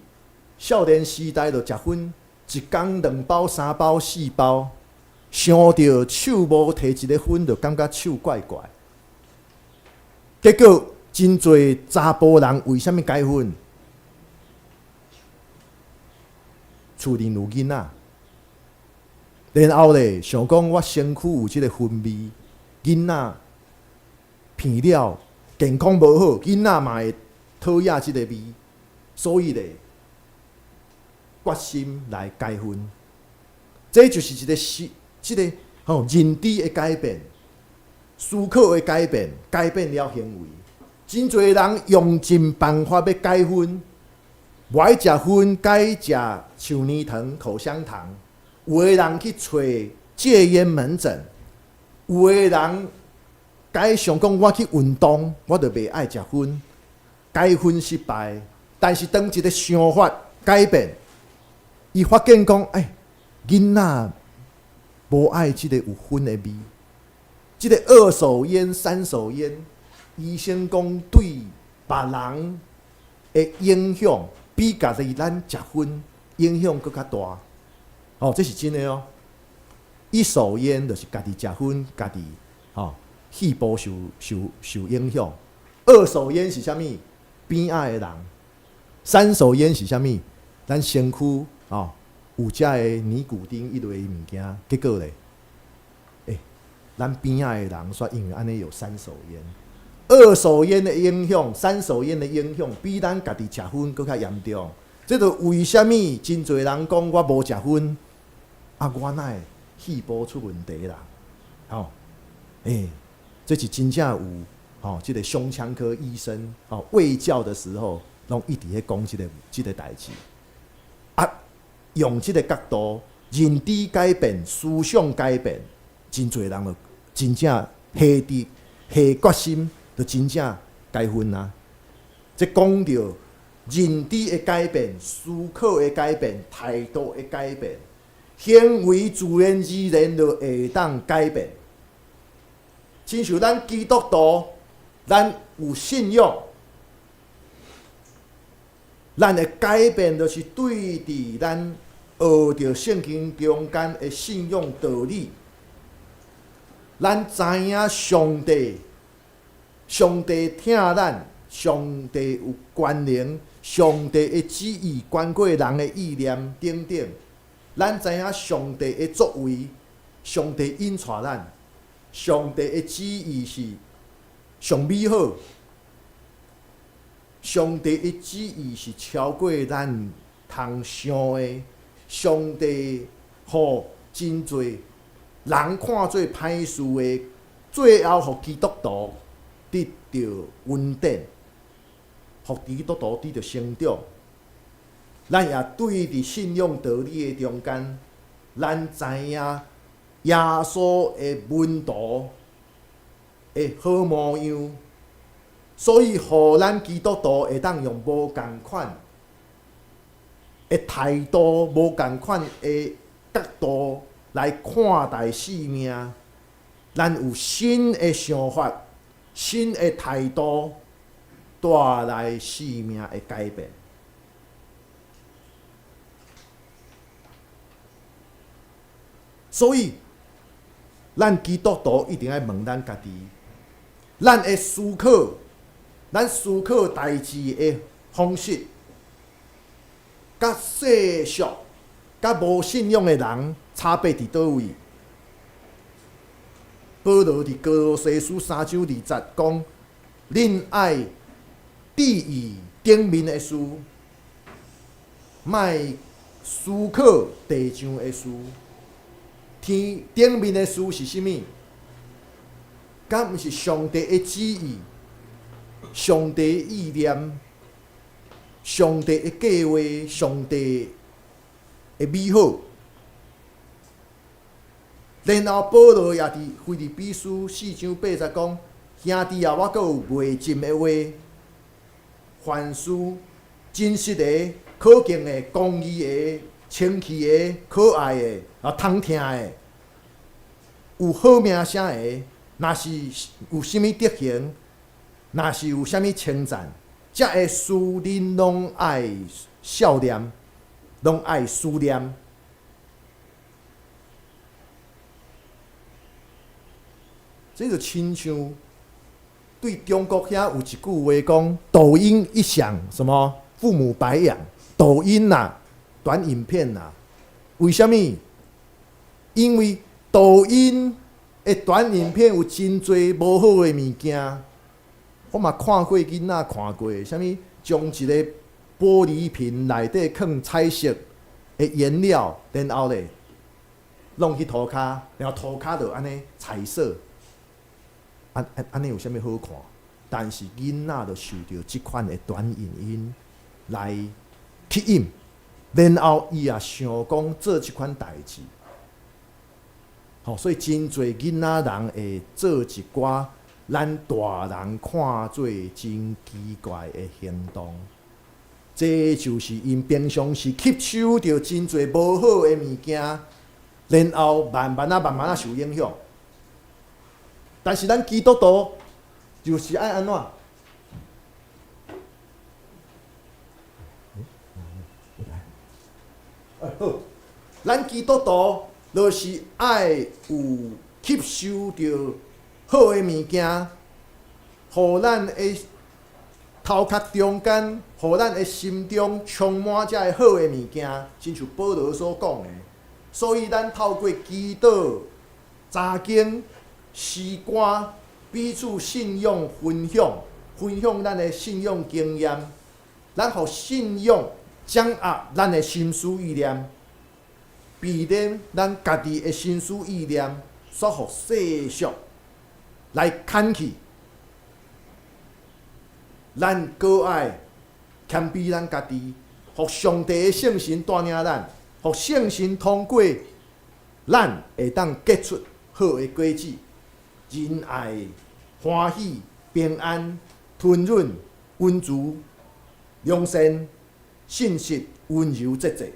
少年時代就食薰，一工兩包、三包、四包，想著手無提一个薰，就感覺手怪怪。結果真濟查埔人為啥物改薰？厝裡有囡仔。然後咧，想講我身軀有這个薰味，囡仔鼻了健康無好，囡仔嘛會討厭這个味，所以咧，決心來改薰。這就是一个是這个吼認知的改變，思考的改變，改變了行為。真濟人用盡辦法欲改薰，無愛食薰，改食樹奶糖、口香糖。有的人去揣戒菸門診，有的人改想講我去運動，我就袂愛食薰，改薰失敗。但是當一个想法改變，伊發現講，欸，囡仔無愛這个有薰的味，這个二手菸、三手菸，醫生講對別人的影響，比家己咱食薰影響閣較大。哦，這是真的哦。一手菸就是家己食薰，家己吼肺部受影響。二手菸是啥物？邊仔的人。三手菸是啥物？咱身軀吼有遮个尼古丁一類物件，結果咧，欸，咱邊仔的人煞因為按呢有三手菸。二手菸的影響，三手菸的影響，比咱家己食薰閣較嚴重。這就為啥物真濟人講我無食薰？啊，我哪會肺部出問題啦？吼，欸，這是真正有吼，這个胸腔科醫生吼衛教的時候，攏一直咧講這个代誌。啊，用這个角度，認知改變，思想改變，真濟人就真正下佇下決心，就真正改薰啊。這講著認知的改變、思考的改變、態度的改變。行為自然而然就會當改變。親像咱基督徒，咱有信仰，咱的改變就是對佇咱學著聖經中間的信仰道理，咱知影上帝，上帝疼咱，上帝有權能，上帝的旨意懸過人的意念等等。咱知影上帝的作為，上帝引帶咱，上帝的旨意是上美好，上帝的旨意是超過咱通想的，上帝予真濟人看做歹事的，最後予基督徒得著恩典，予基督徒得著成長。咱也對佇信仰道理的中間，咱知影耶穌的門徒的好模樣，所以予咱基督徒會當用無仝款的態度、無仝款的角度來看待生命。咱有新的想法、新的態度，帶來生命的改變。所以，咱基督徒一定愛問咱家己，咱的思考，咱思考代誌的方式，佮世俗、佮無信仰的人差別佇佗位？保羅佇歌羅西書3章2節講：恁愛注意頂面的事，莫思考地上的事。天頂面的事是啥物？敢毋是上帝的旨意、上帝的意念、上帝的計劃、上帝的美好？然後保羅也佇腓立比書4章8節講：兄弟啊，我閣有未盡的話，凡事真實的、可敬的、公義的、清氣的、可愛的、啊通聽的，有好名聲的，若是有啥物德行，若是有啥物稱讚，這个事恁攏愛數念，攏愛思念。這就親像對中國遐有一句話講：抖音一響，什麼父母白養。抖音啦，短影片啦，為啥物？因為抖音的短影片有真濟無好的物件，我嘛看過囡仔看過，啥物將一个玻璃瓶內底囥彩色的顏料，然後咧弄去塗跤，然後塗跤就按呢彩色。按按按呢有啥物好看？但是囡仔就受著這款的短影音來吸引，然後伊也想講做這款代誌。吼，所以真濟囡仔人會做一寡咱大人看做真奇怪的行動。這就是𪜶平常時吸收著真濟無好的物件，然後慢慢仔、慢慢仔受影響。但是咱基督徒就是愛按怎？好，咱基督徒就是愛有吸收著好的物件，予咱的頭殼中間，予咱的心中充滿這个好的物件，親像保羅所講的。所以咱透過祈禱、查經、詩歌，彼此信仰分享，分享咱的信仰經驗，咱予信仰掌握咱的心思意念，避免咱家己的心思意念煞予世俗來牽去。咱閣愛謙卑咱家己，予上帝的聖神帶領咱，予聖神通過咱會當結出好的果子。仁愛、歡喜、平安、吞忍、溫慈、良善、信實、溫柔、節制。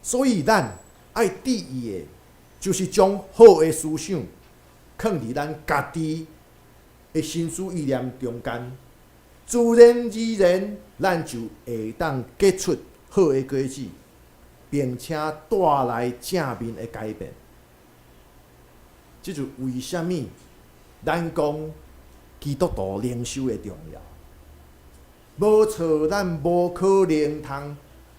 所以咱愛注意的，就是將好的思想囥佇咱家己的心思意念中間，自然而然，咱就會當結出好的果子，並且帶來正面的改變。這就為啥物咱講基督徒靈修的重要。無錯，咱無可能通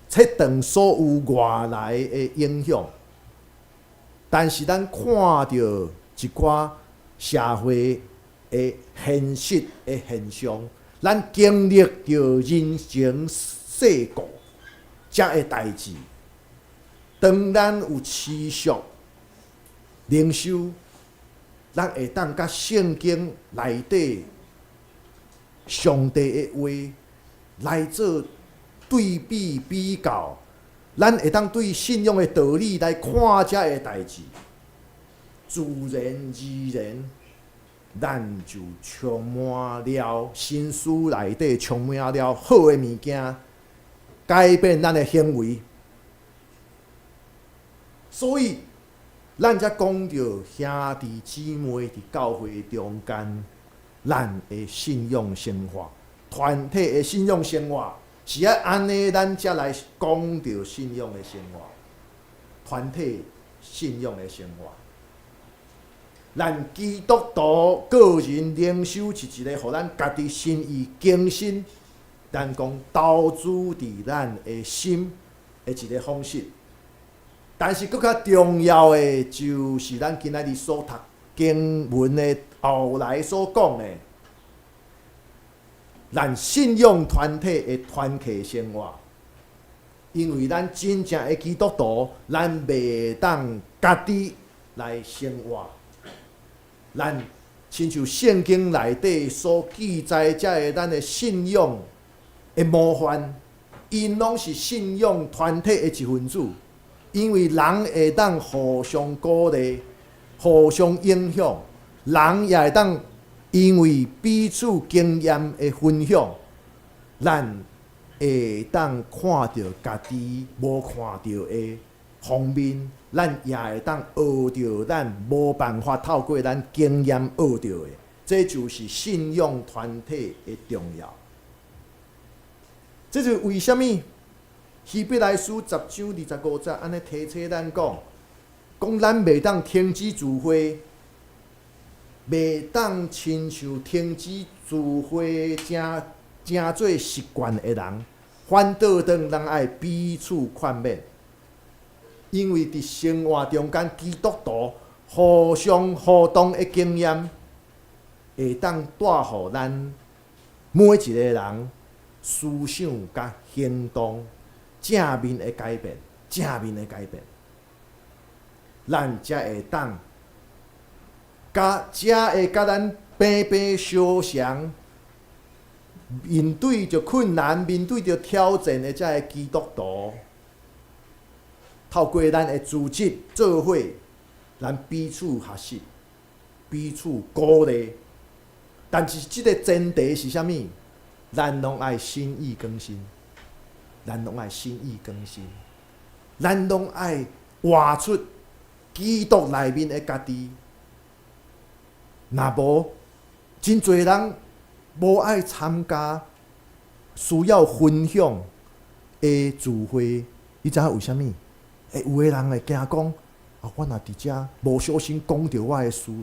切斷所有外來的影響，但是咱看著一寡社會的現實的現象，咱經歷著人情世故這个代誌。當咱有持續靈修，咱會當佮聖經內底上帝的話來做對比比較，咱會當對信仰的道理來看這个代誌，自然而然，咱就充滿了心思內底充滿了好的物件，改變咱的行為。所以，咱才講著兄弟姊妹佇教會中間，咱的信仰生活，團體的信仰生活，是愛按呢，咱才來講著信仰的生活，團體信仰的生活。咱基督徒個人靈修是一個，予咱家己心意更新，咱講投資佇咱的心的一個方式。但是，閣較重要的，就是咱今仔日所讀經文的後來所講的，咱信仰團體的團契生活。因為咱真正的基督徒，咱袂當家己來生活。咱親像聖經內底所記載，遮个咱的信仰的模範，𪜶攏是信仰團體的一份子。因為人會當互相鼓勵、互相影響，人也會當因為彼此經驗的分享，咱會當看著家己無看著的方面，咱也會當學著咱無辦法透過咱經驗學著的，這就是信仰團體的重要。這就為啥物？希伯來書10章25節按呢提醒咱講，講咱袂當停止聚會，袂當親像停止聚會成成做習慣的人，反倒轉咱愛彼此勸勉。因為佇生活中間，基督徒互相互動的經驗，會當帶予咱每一個人思想佮行動正面的改變，正面的改變，咱才會當，佮才會佮咱平平常常面對著困難、面對著挑戰的這个基督徒，透過咱的組織做伙，咱彼此學習，彼此鼓勵。但是這个前提是啥物？咱攏愛心意更新。咱攏愛心意更新，咱攏愛活出基督內面的家己。若無，真濟人無愛參加需要分享的聚會，你知影為啥物？會有的人會驚講，啊，我若佇遮無小心講著我的私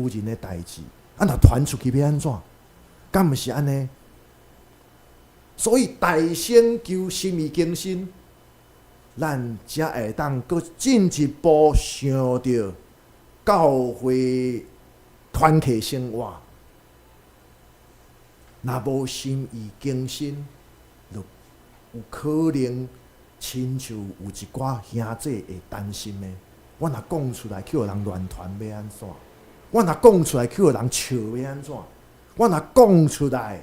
人的代誌，啊，若傳出去欲按怎？敢毋是按呢？所以大先求心意更新，咱才會當閣進一步想著教會團契生活。若無心意更新，就有可能親像有一寡兄弟會擔心的。我若講出來，去予人亂傳欲按怎？我若講出來，去予人笑欲按怎？我若講出來，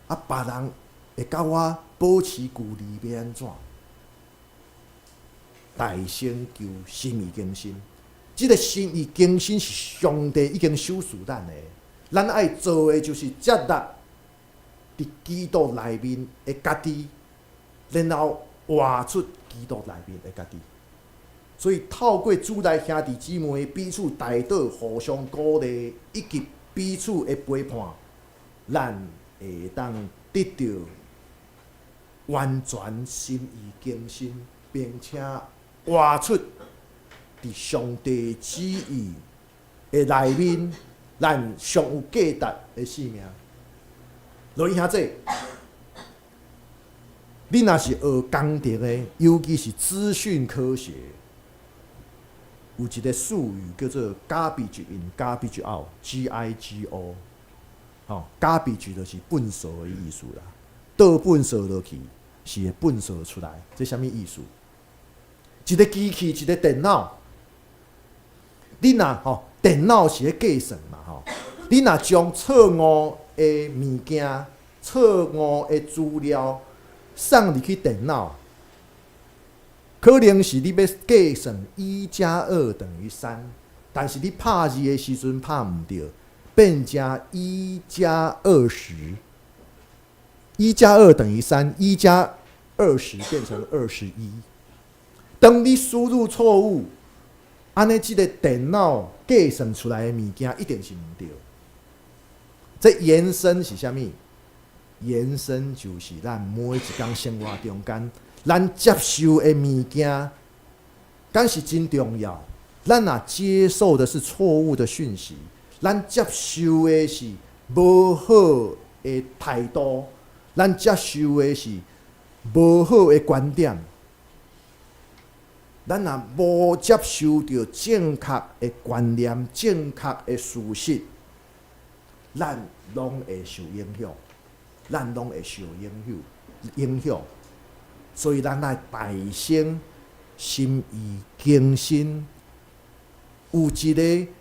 啊，別人會佮我保持距離欲按怎？大先求心意更新，這个心意更新是上帝已經賞賜咱的，咱愛做的就是接納佇基督內面的家己，然後活出基督內面的家己。所以透過主內兄弟姊妹彼此代禱、互相鼓勵，以及彼此的陪伴，咱會當得著完全心意更新，並且活出佇上帝旨意的內面，咱上有價值的生命。落去兄弟，你若是學工程的，尤其是資訊科學，有一個術語叫做 “garbage in, garbage out”（G I G O）。吼，garbage 就是糞埽的意思啦。倒糞埽落去是會糞埽出來，這啥物意思？一个機器，一个電腦，你若吼電腦是咧計算嘛吼，你若將錯誤的物件、錯誤的資料送入去電腦，可能是你欲計算1加2等於3，但是你拍字的時陣拍毋著，變成1加20，1加2等於3，1加20變成21。當你輸入錯誤，按呢，這个電腦計算出來的物件一定是毋對。這延伸是啥物？延伸就是咱每一工生活中間，咱接受的物件，敢是真重要。咱若接受的是錯誤的訊息，咱接受的是無好的態度，咱接受的是無好的觀點。咱若無接受著正確的觀念、正確的事實，咱攏會受影響，咱攏會受影響，影響。所以咱愛提升心意更新，有一个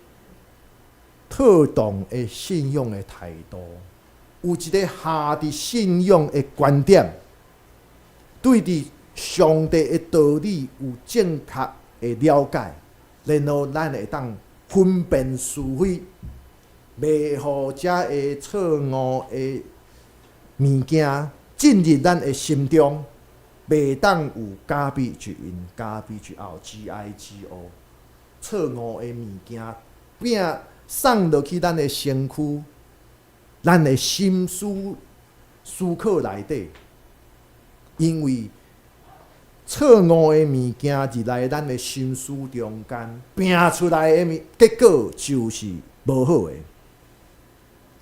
妥當的信仰的態度，有一个合佇信仰的觀點，對佇上帝的道理有正確的了解，然後咱會當分辨是非，袂予遮个錯誤的物件進入咱的心中，袂當有 garbage in garbage out，G I G O 錯誤的物件餅送落去咱的身軀，咱的心思思考內底，因為錯誤的物件入來咱的心思中間，拼出來的物結果就是無好的。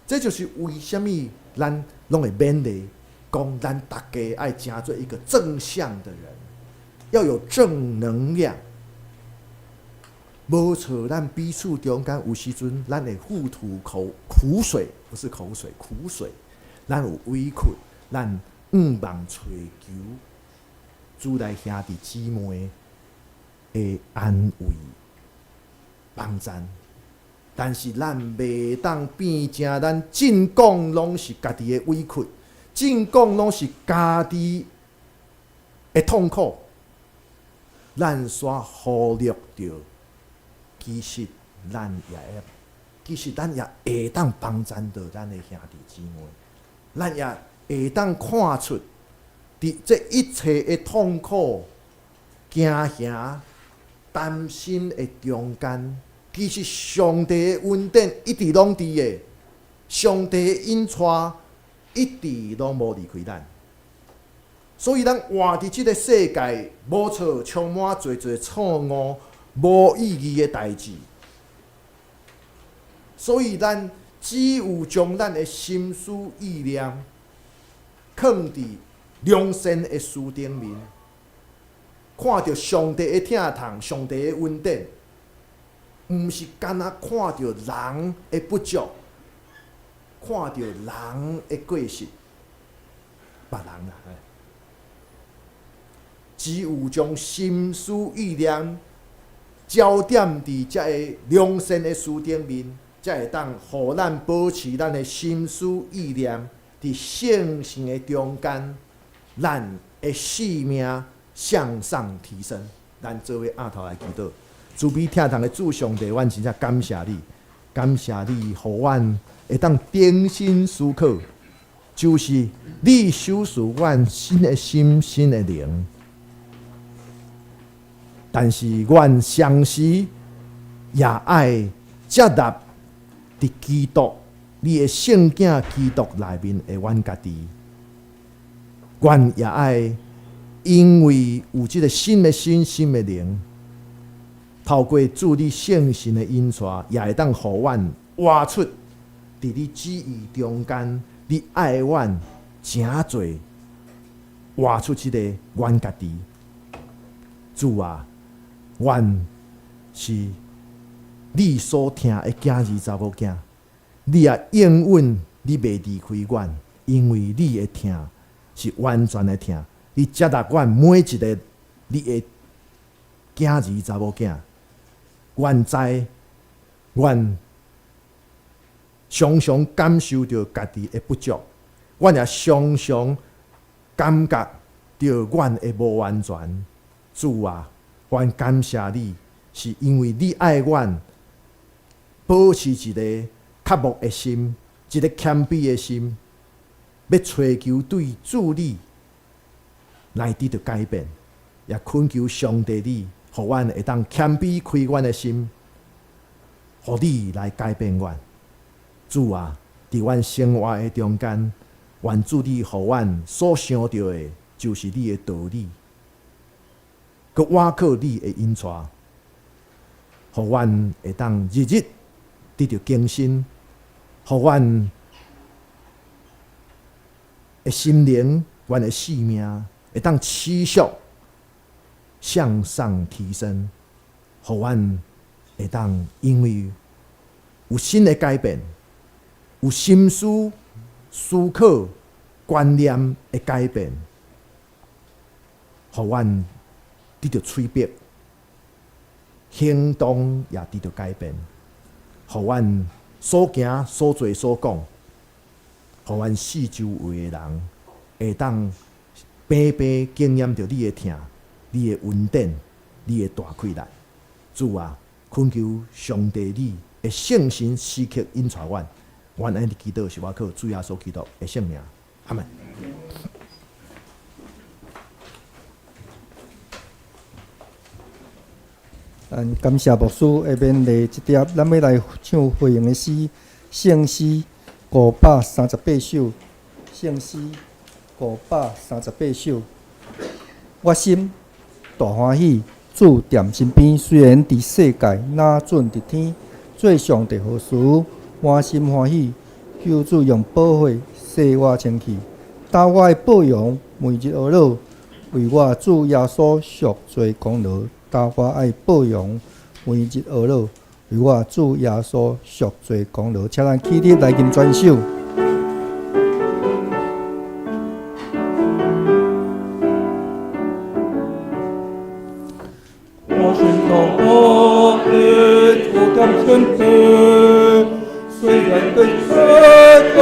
這就是為啥物咱攏會勉勵講，咱逐家愛成做一個正向的人，要有正能量。無錯，咱彼此中間有時陣，咱會互吐口苦水，不是口水，苦水。咱有委屈，咱向望揣求主內兄弟姊妹的安慰幫贊，但是咱袂當變成咱盡講攏是家己的委屈，盡講攏是家己的痛苦，咱煞忽略著，其實咱也會當幫贊著咱的兄弟姊妹，咱也會當看出，佇這一切的痛苦、驚嚇、擔心的中間，其實上帝的恩典一直攏佇的，上帝的引帶一直攏無離開咱。所以咱活佇這个世界，無錯，充滿濟濟錯誤、無意義的代誌。所以咱只有將咱的心思意念，囥佇良善的事頂面，看著上帝的疼痛、上帝的恩典，毋是干焦看著人的不足，看著人的過失，別人啦。只有將心思意念焦點佇這个良善的事頂面，才會當予咱保持咱的心思意念佇聖性的中間，咱的性命向上提升。咱做伙徛頭來祈禱，慈悲疼痛的主上帝，阮真正感謝你，感謝你，予阮會當重新思考，就是你賞賜阮新的心、新的靈。但是，阮同時也愛接納佇基督，你的聖囝基督內面的阮家己。阮也愛因為有這个新的心、新的靈，透過主你聖神的引帶，也會當予阮活出佇你旨意中間，你愛阮誠濟，活出這个阮家己。主啊，阮是你所疼的囝兒查某囝，你也應允你袂離開阮，因為你的疼是完全的疼，你接納阮每一个你的囝兒查某囝。阮知，阮常常感受著家己的不足，阮也常常感覺著阮的無完全。主啊，阮感謝你，是因為你愛阮，保持一个渴慕的心，一个謙卑的心，欲揣求對主你來得著改變，也懇求上帝你予阮會當謙卑開阮的心，予你來改變阮。主啊，佇阮生活的中間，願主你予阮所想著的，就是你的道理，閣倚靠你的引帶，予阮會當日日得著更新，予阮的心靈、阮的性命會當持續向上提升，予阮會當因為有新的改變，有心思、思考、觀念的改變，予阮得著催逼，行動也得著改變，予阮所行、所做、所講，予阮四周圍的人會當平平經驗著你的疼、你的恩典、你的大氣力。主啊，懇求上帝你的聖神時刻引帶阮，阮按呢祈禱是倚靠主耶穌基督的聖名，阿門。咱感謝牧師的勉勵，這碟咱欲來唱回應的詩，聖詩538首，聖詩538首。我心大歡喜，主踮身邊，雖然佇世界，若準佇天，做上帝何時滿心歡喜，求主用寶血洗我清氣，擔我的報榮，每日懊惱，為我主耶穌贖罪功勞。擔我愛報榮，每日懊惱，為我主耶穌贖罪功勞。請咱起立來吟全首。我心大歡喜，主踮身邊，雖然佇世界，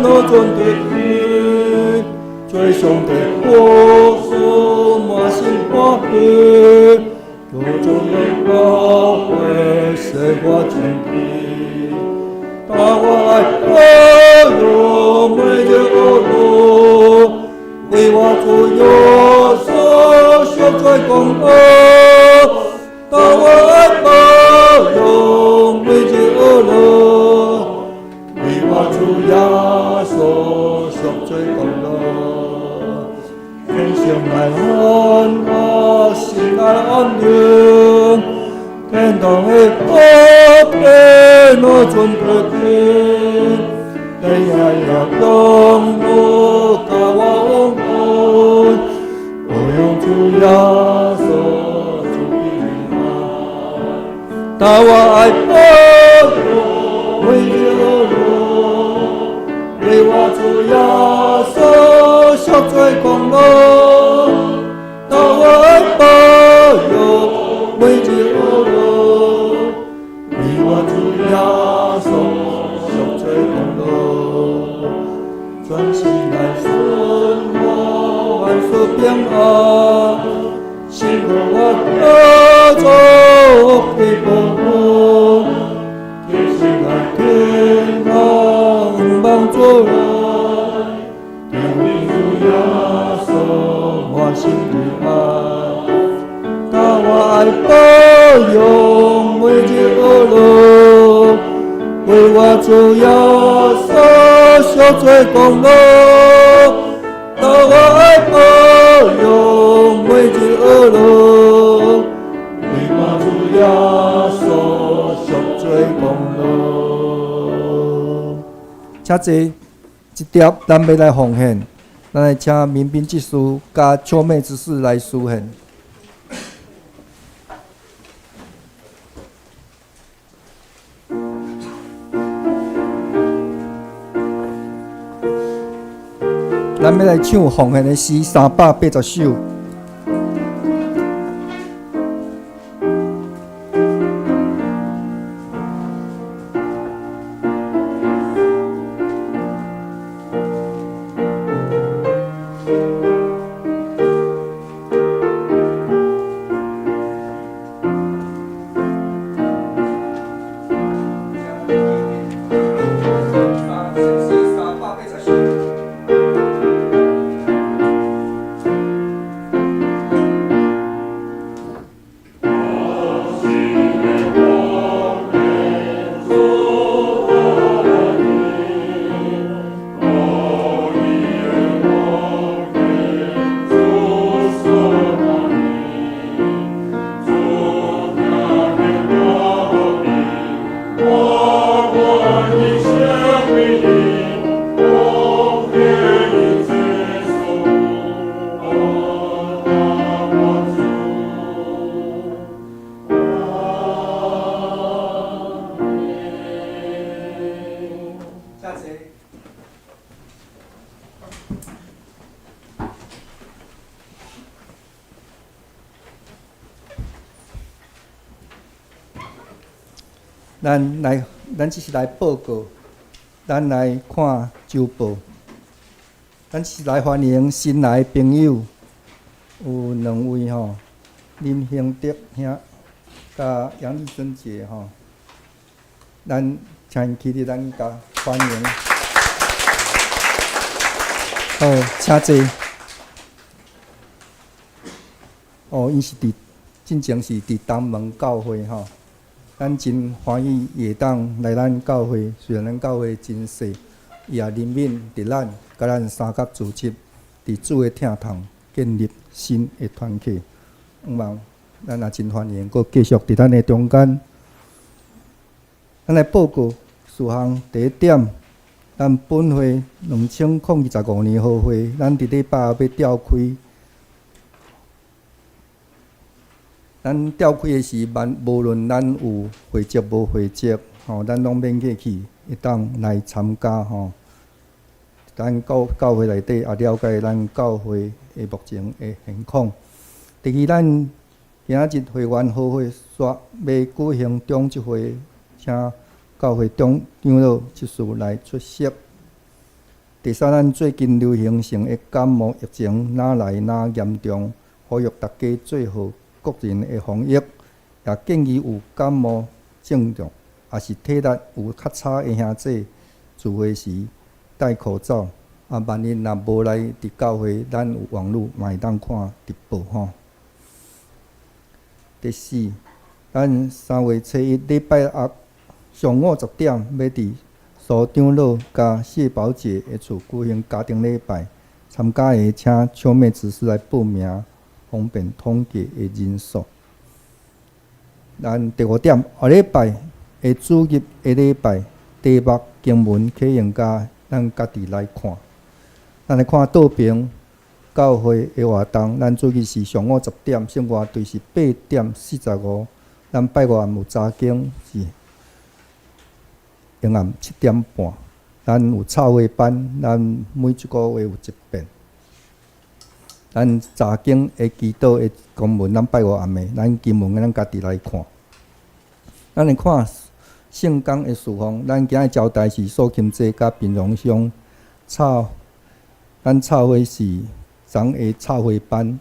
若準佇天，做上帝何事滿心歡喜，求主用寶血洗我清氣，擔我愛報榮，每日懊惱，為我主耶穌贖罪功勞，擔我愛報榮，每日懊惱，為我主耶穌贖罪功勞。天上來安樂，心來安寧，天堂的和平若準得天，天也也永無教我往來，我用主耶穌主平安，擔我愛報榮，每日懊惱，為我主耶穌贖罪功勞，擔我愛報榮，每日懊惱，為我主耶穌贖罪功勞，全心來順我，萬事平安，勝過我得著的保護，天心來天堂望主來，天主耶穌滿心的愛，擔我愛報榮，每日懊惱，為我主耶穌贖罪功勞，擔我愛報榮，每日懊惱，為我主耶穌贖罪功勞。請坐，這碟咱欲來奉獻，咱來請民兵執事佮秋妹執事來司獻。咱欲來唱奉獻的詩380首。咱來，咱只是來報告，咱來看週報。咱是來歡迎新來朋友，有兩位吼，林興德兄佮楊麗珍姐吼，咱請𪜶起立，咱共歡迎。好，請坐。哦，𪜶是佇進前是佇東門教會吼，咱真歡喜伊會當來咱教會，雖然咱教會真細，伊也憐憫佇咱，佮咱相佮組織，佇主的疼痛建立新的團體。向望咱也真歡迎，閣繼續佇咱的中間。咱來報告事項，第一點，咱本會2025年好會，咱佇禮拜後欲召開。咱召開的時，萬無論咱有會籍無會籍，吼，咱攏免客氣，會當來參加吼。咱教教會內底也了解咱教會的目前的現況。第二，咱今仔日會員好會煞欲舉行長執會，請教會長長老執事來出席。第三，咱最近流行性的感冒疫情愈來愈嚴重，呼籲大家做好個人的防疫，也建議有感冒症狀，抑是體力有較差的兄弟，聚會時戴口罩。啊，萬一若無來佇教會，咱有網路嘛會當看直播吼。第四，咱3月初1禮拜六上午10點，欲佇蘇長老佮謝寶姐的厝舉行家庭禮拜，參加的請秋妹執事來報名，方便統計的人數。咱第五點，後禮拜的主日的禮拜題目經文可用佮咱家己來看。咱來看道平教會的活動，咱主日是上午十點，聖樂隊是8點45。咱拜五暗有查經是下暗7點半。咱有插畫班，咱每一個月有一遍。咱查經的祈禱的經文，咱拜五暗的，咱經文咱家己來看。咱來看聖工的事奉，咱今日招待是蘇琴濟佮平榮鄉插，咱插花是昨下插花班，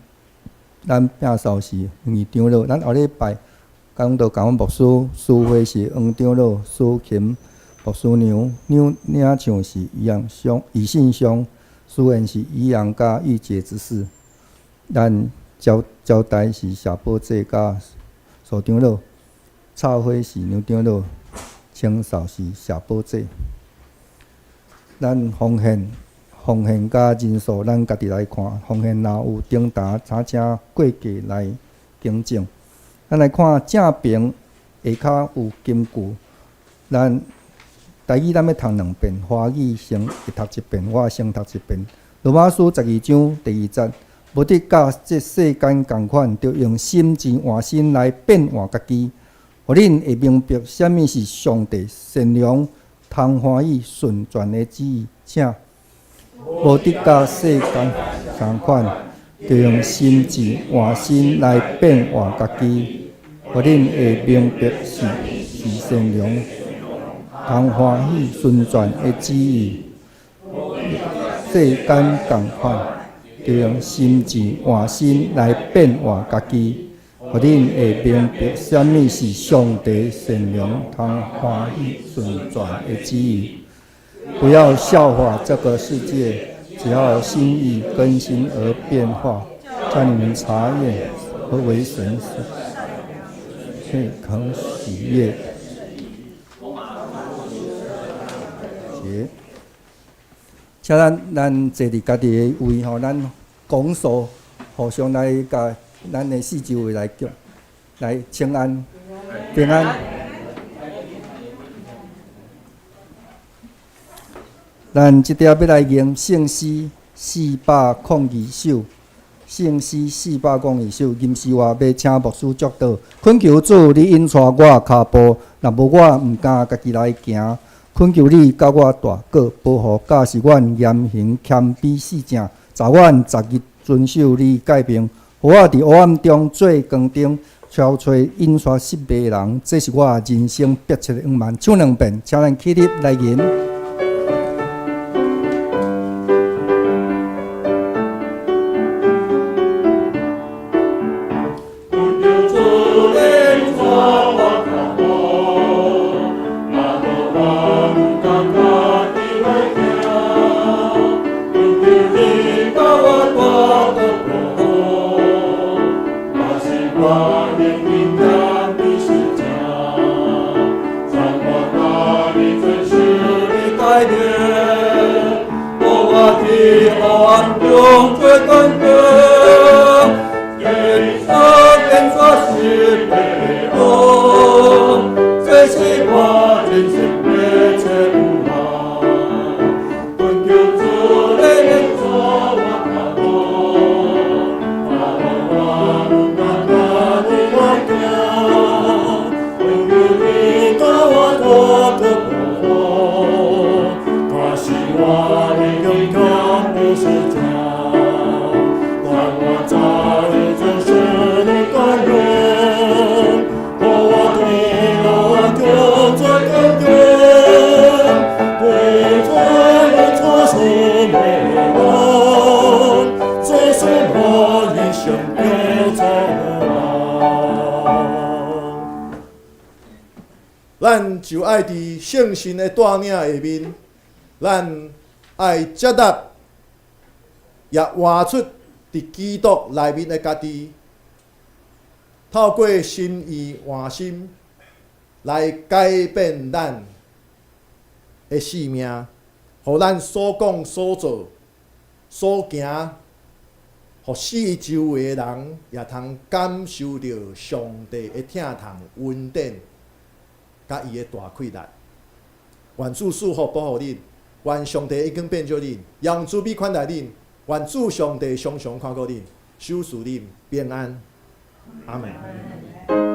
咱摒掃是黃長老，咱後禮拜講道共阮牧師，司會是黃長老、蘇琴牧師娘，領領唱是伊陽鄉、以信鄉，司言是伊陽佮玉潔執事。咱招招待是謝寶濟佮蘇長老，插花是梁長老，清掃是謝寶濟。咱奉獻奉獻佮人數，咱家己來看。奉獻若有頂達，請請過價來更正。咱來看正平下跤有金句，咱台語咱欲讀兩遍，華語先讀一遍，我先讀一遍。羅馬書12章第2節。無得佮這世間仝款，著用心智換新來變換家己，予恁會明白啥物是上帝善良、通歡喜、純全的旨意。請無得佮世間仝款，著用心智換新來變換家己，予恁會明白是是善良、通歡喜、純全的旨意。世間仝款，著用心智換新來變換家己，予恁會明白啥物是上帝善良、通歡喜、純全的旨意。不要效法這個世界，只要心意更新而變化，叫你們察驗何為神所可喜悅。請咱咱坐佇家己的位吼，咱拱手互相來共咱的四周圍來叫來請安平安。咱這條欲來吟聖詩402首，聖詩402首，吟詩話欲請牧師祝禱，懇求主你引帶我跤步，若無我毋敢家己來行。懇求你佮我大過保護，教示阮言行謙卑四正，查阮逐日遵守你誡命，予我佇黑暗中做光燈，超揣印刷失迷人，這是我人生迫切的願望。唱兩遍，請咱起立來吟。咱就愛佇聖神的帶領下面，咱愛接納，也活出佇基督內面的家己，透過心意換心來改變咱的性命，予咱所講、所做、所行，予四周圍的人也通感受著上帝的疼痛、恩典，佮伊的大氣力。願主賜福保護恁，願上帝已經變做恁，用慈悲款待恁，願主上帝常常看顧恁，守賜恁平安。阿門。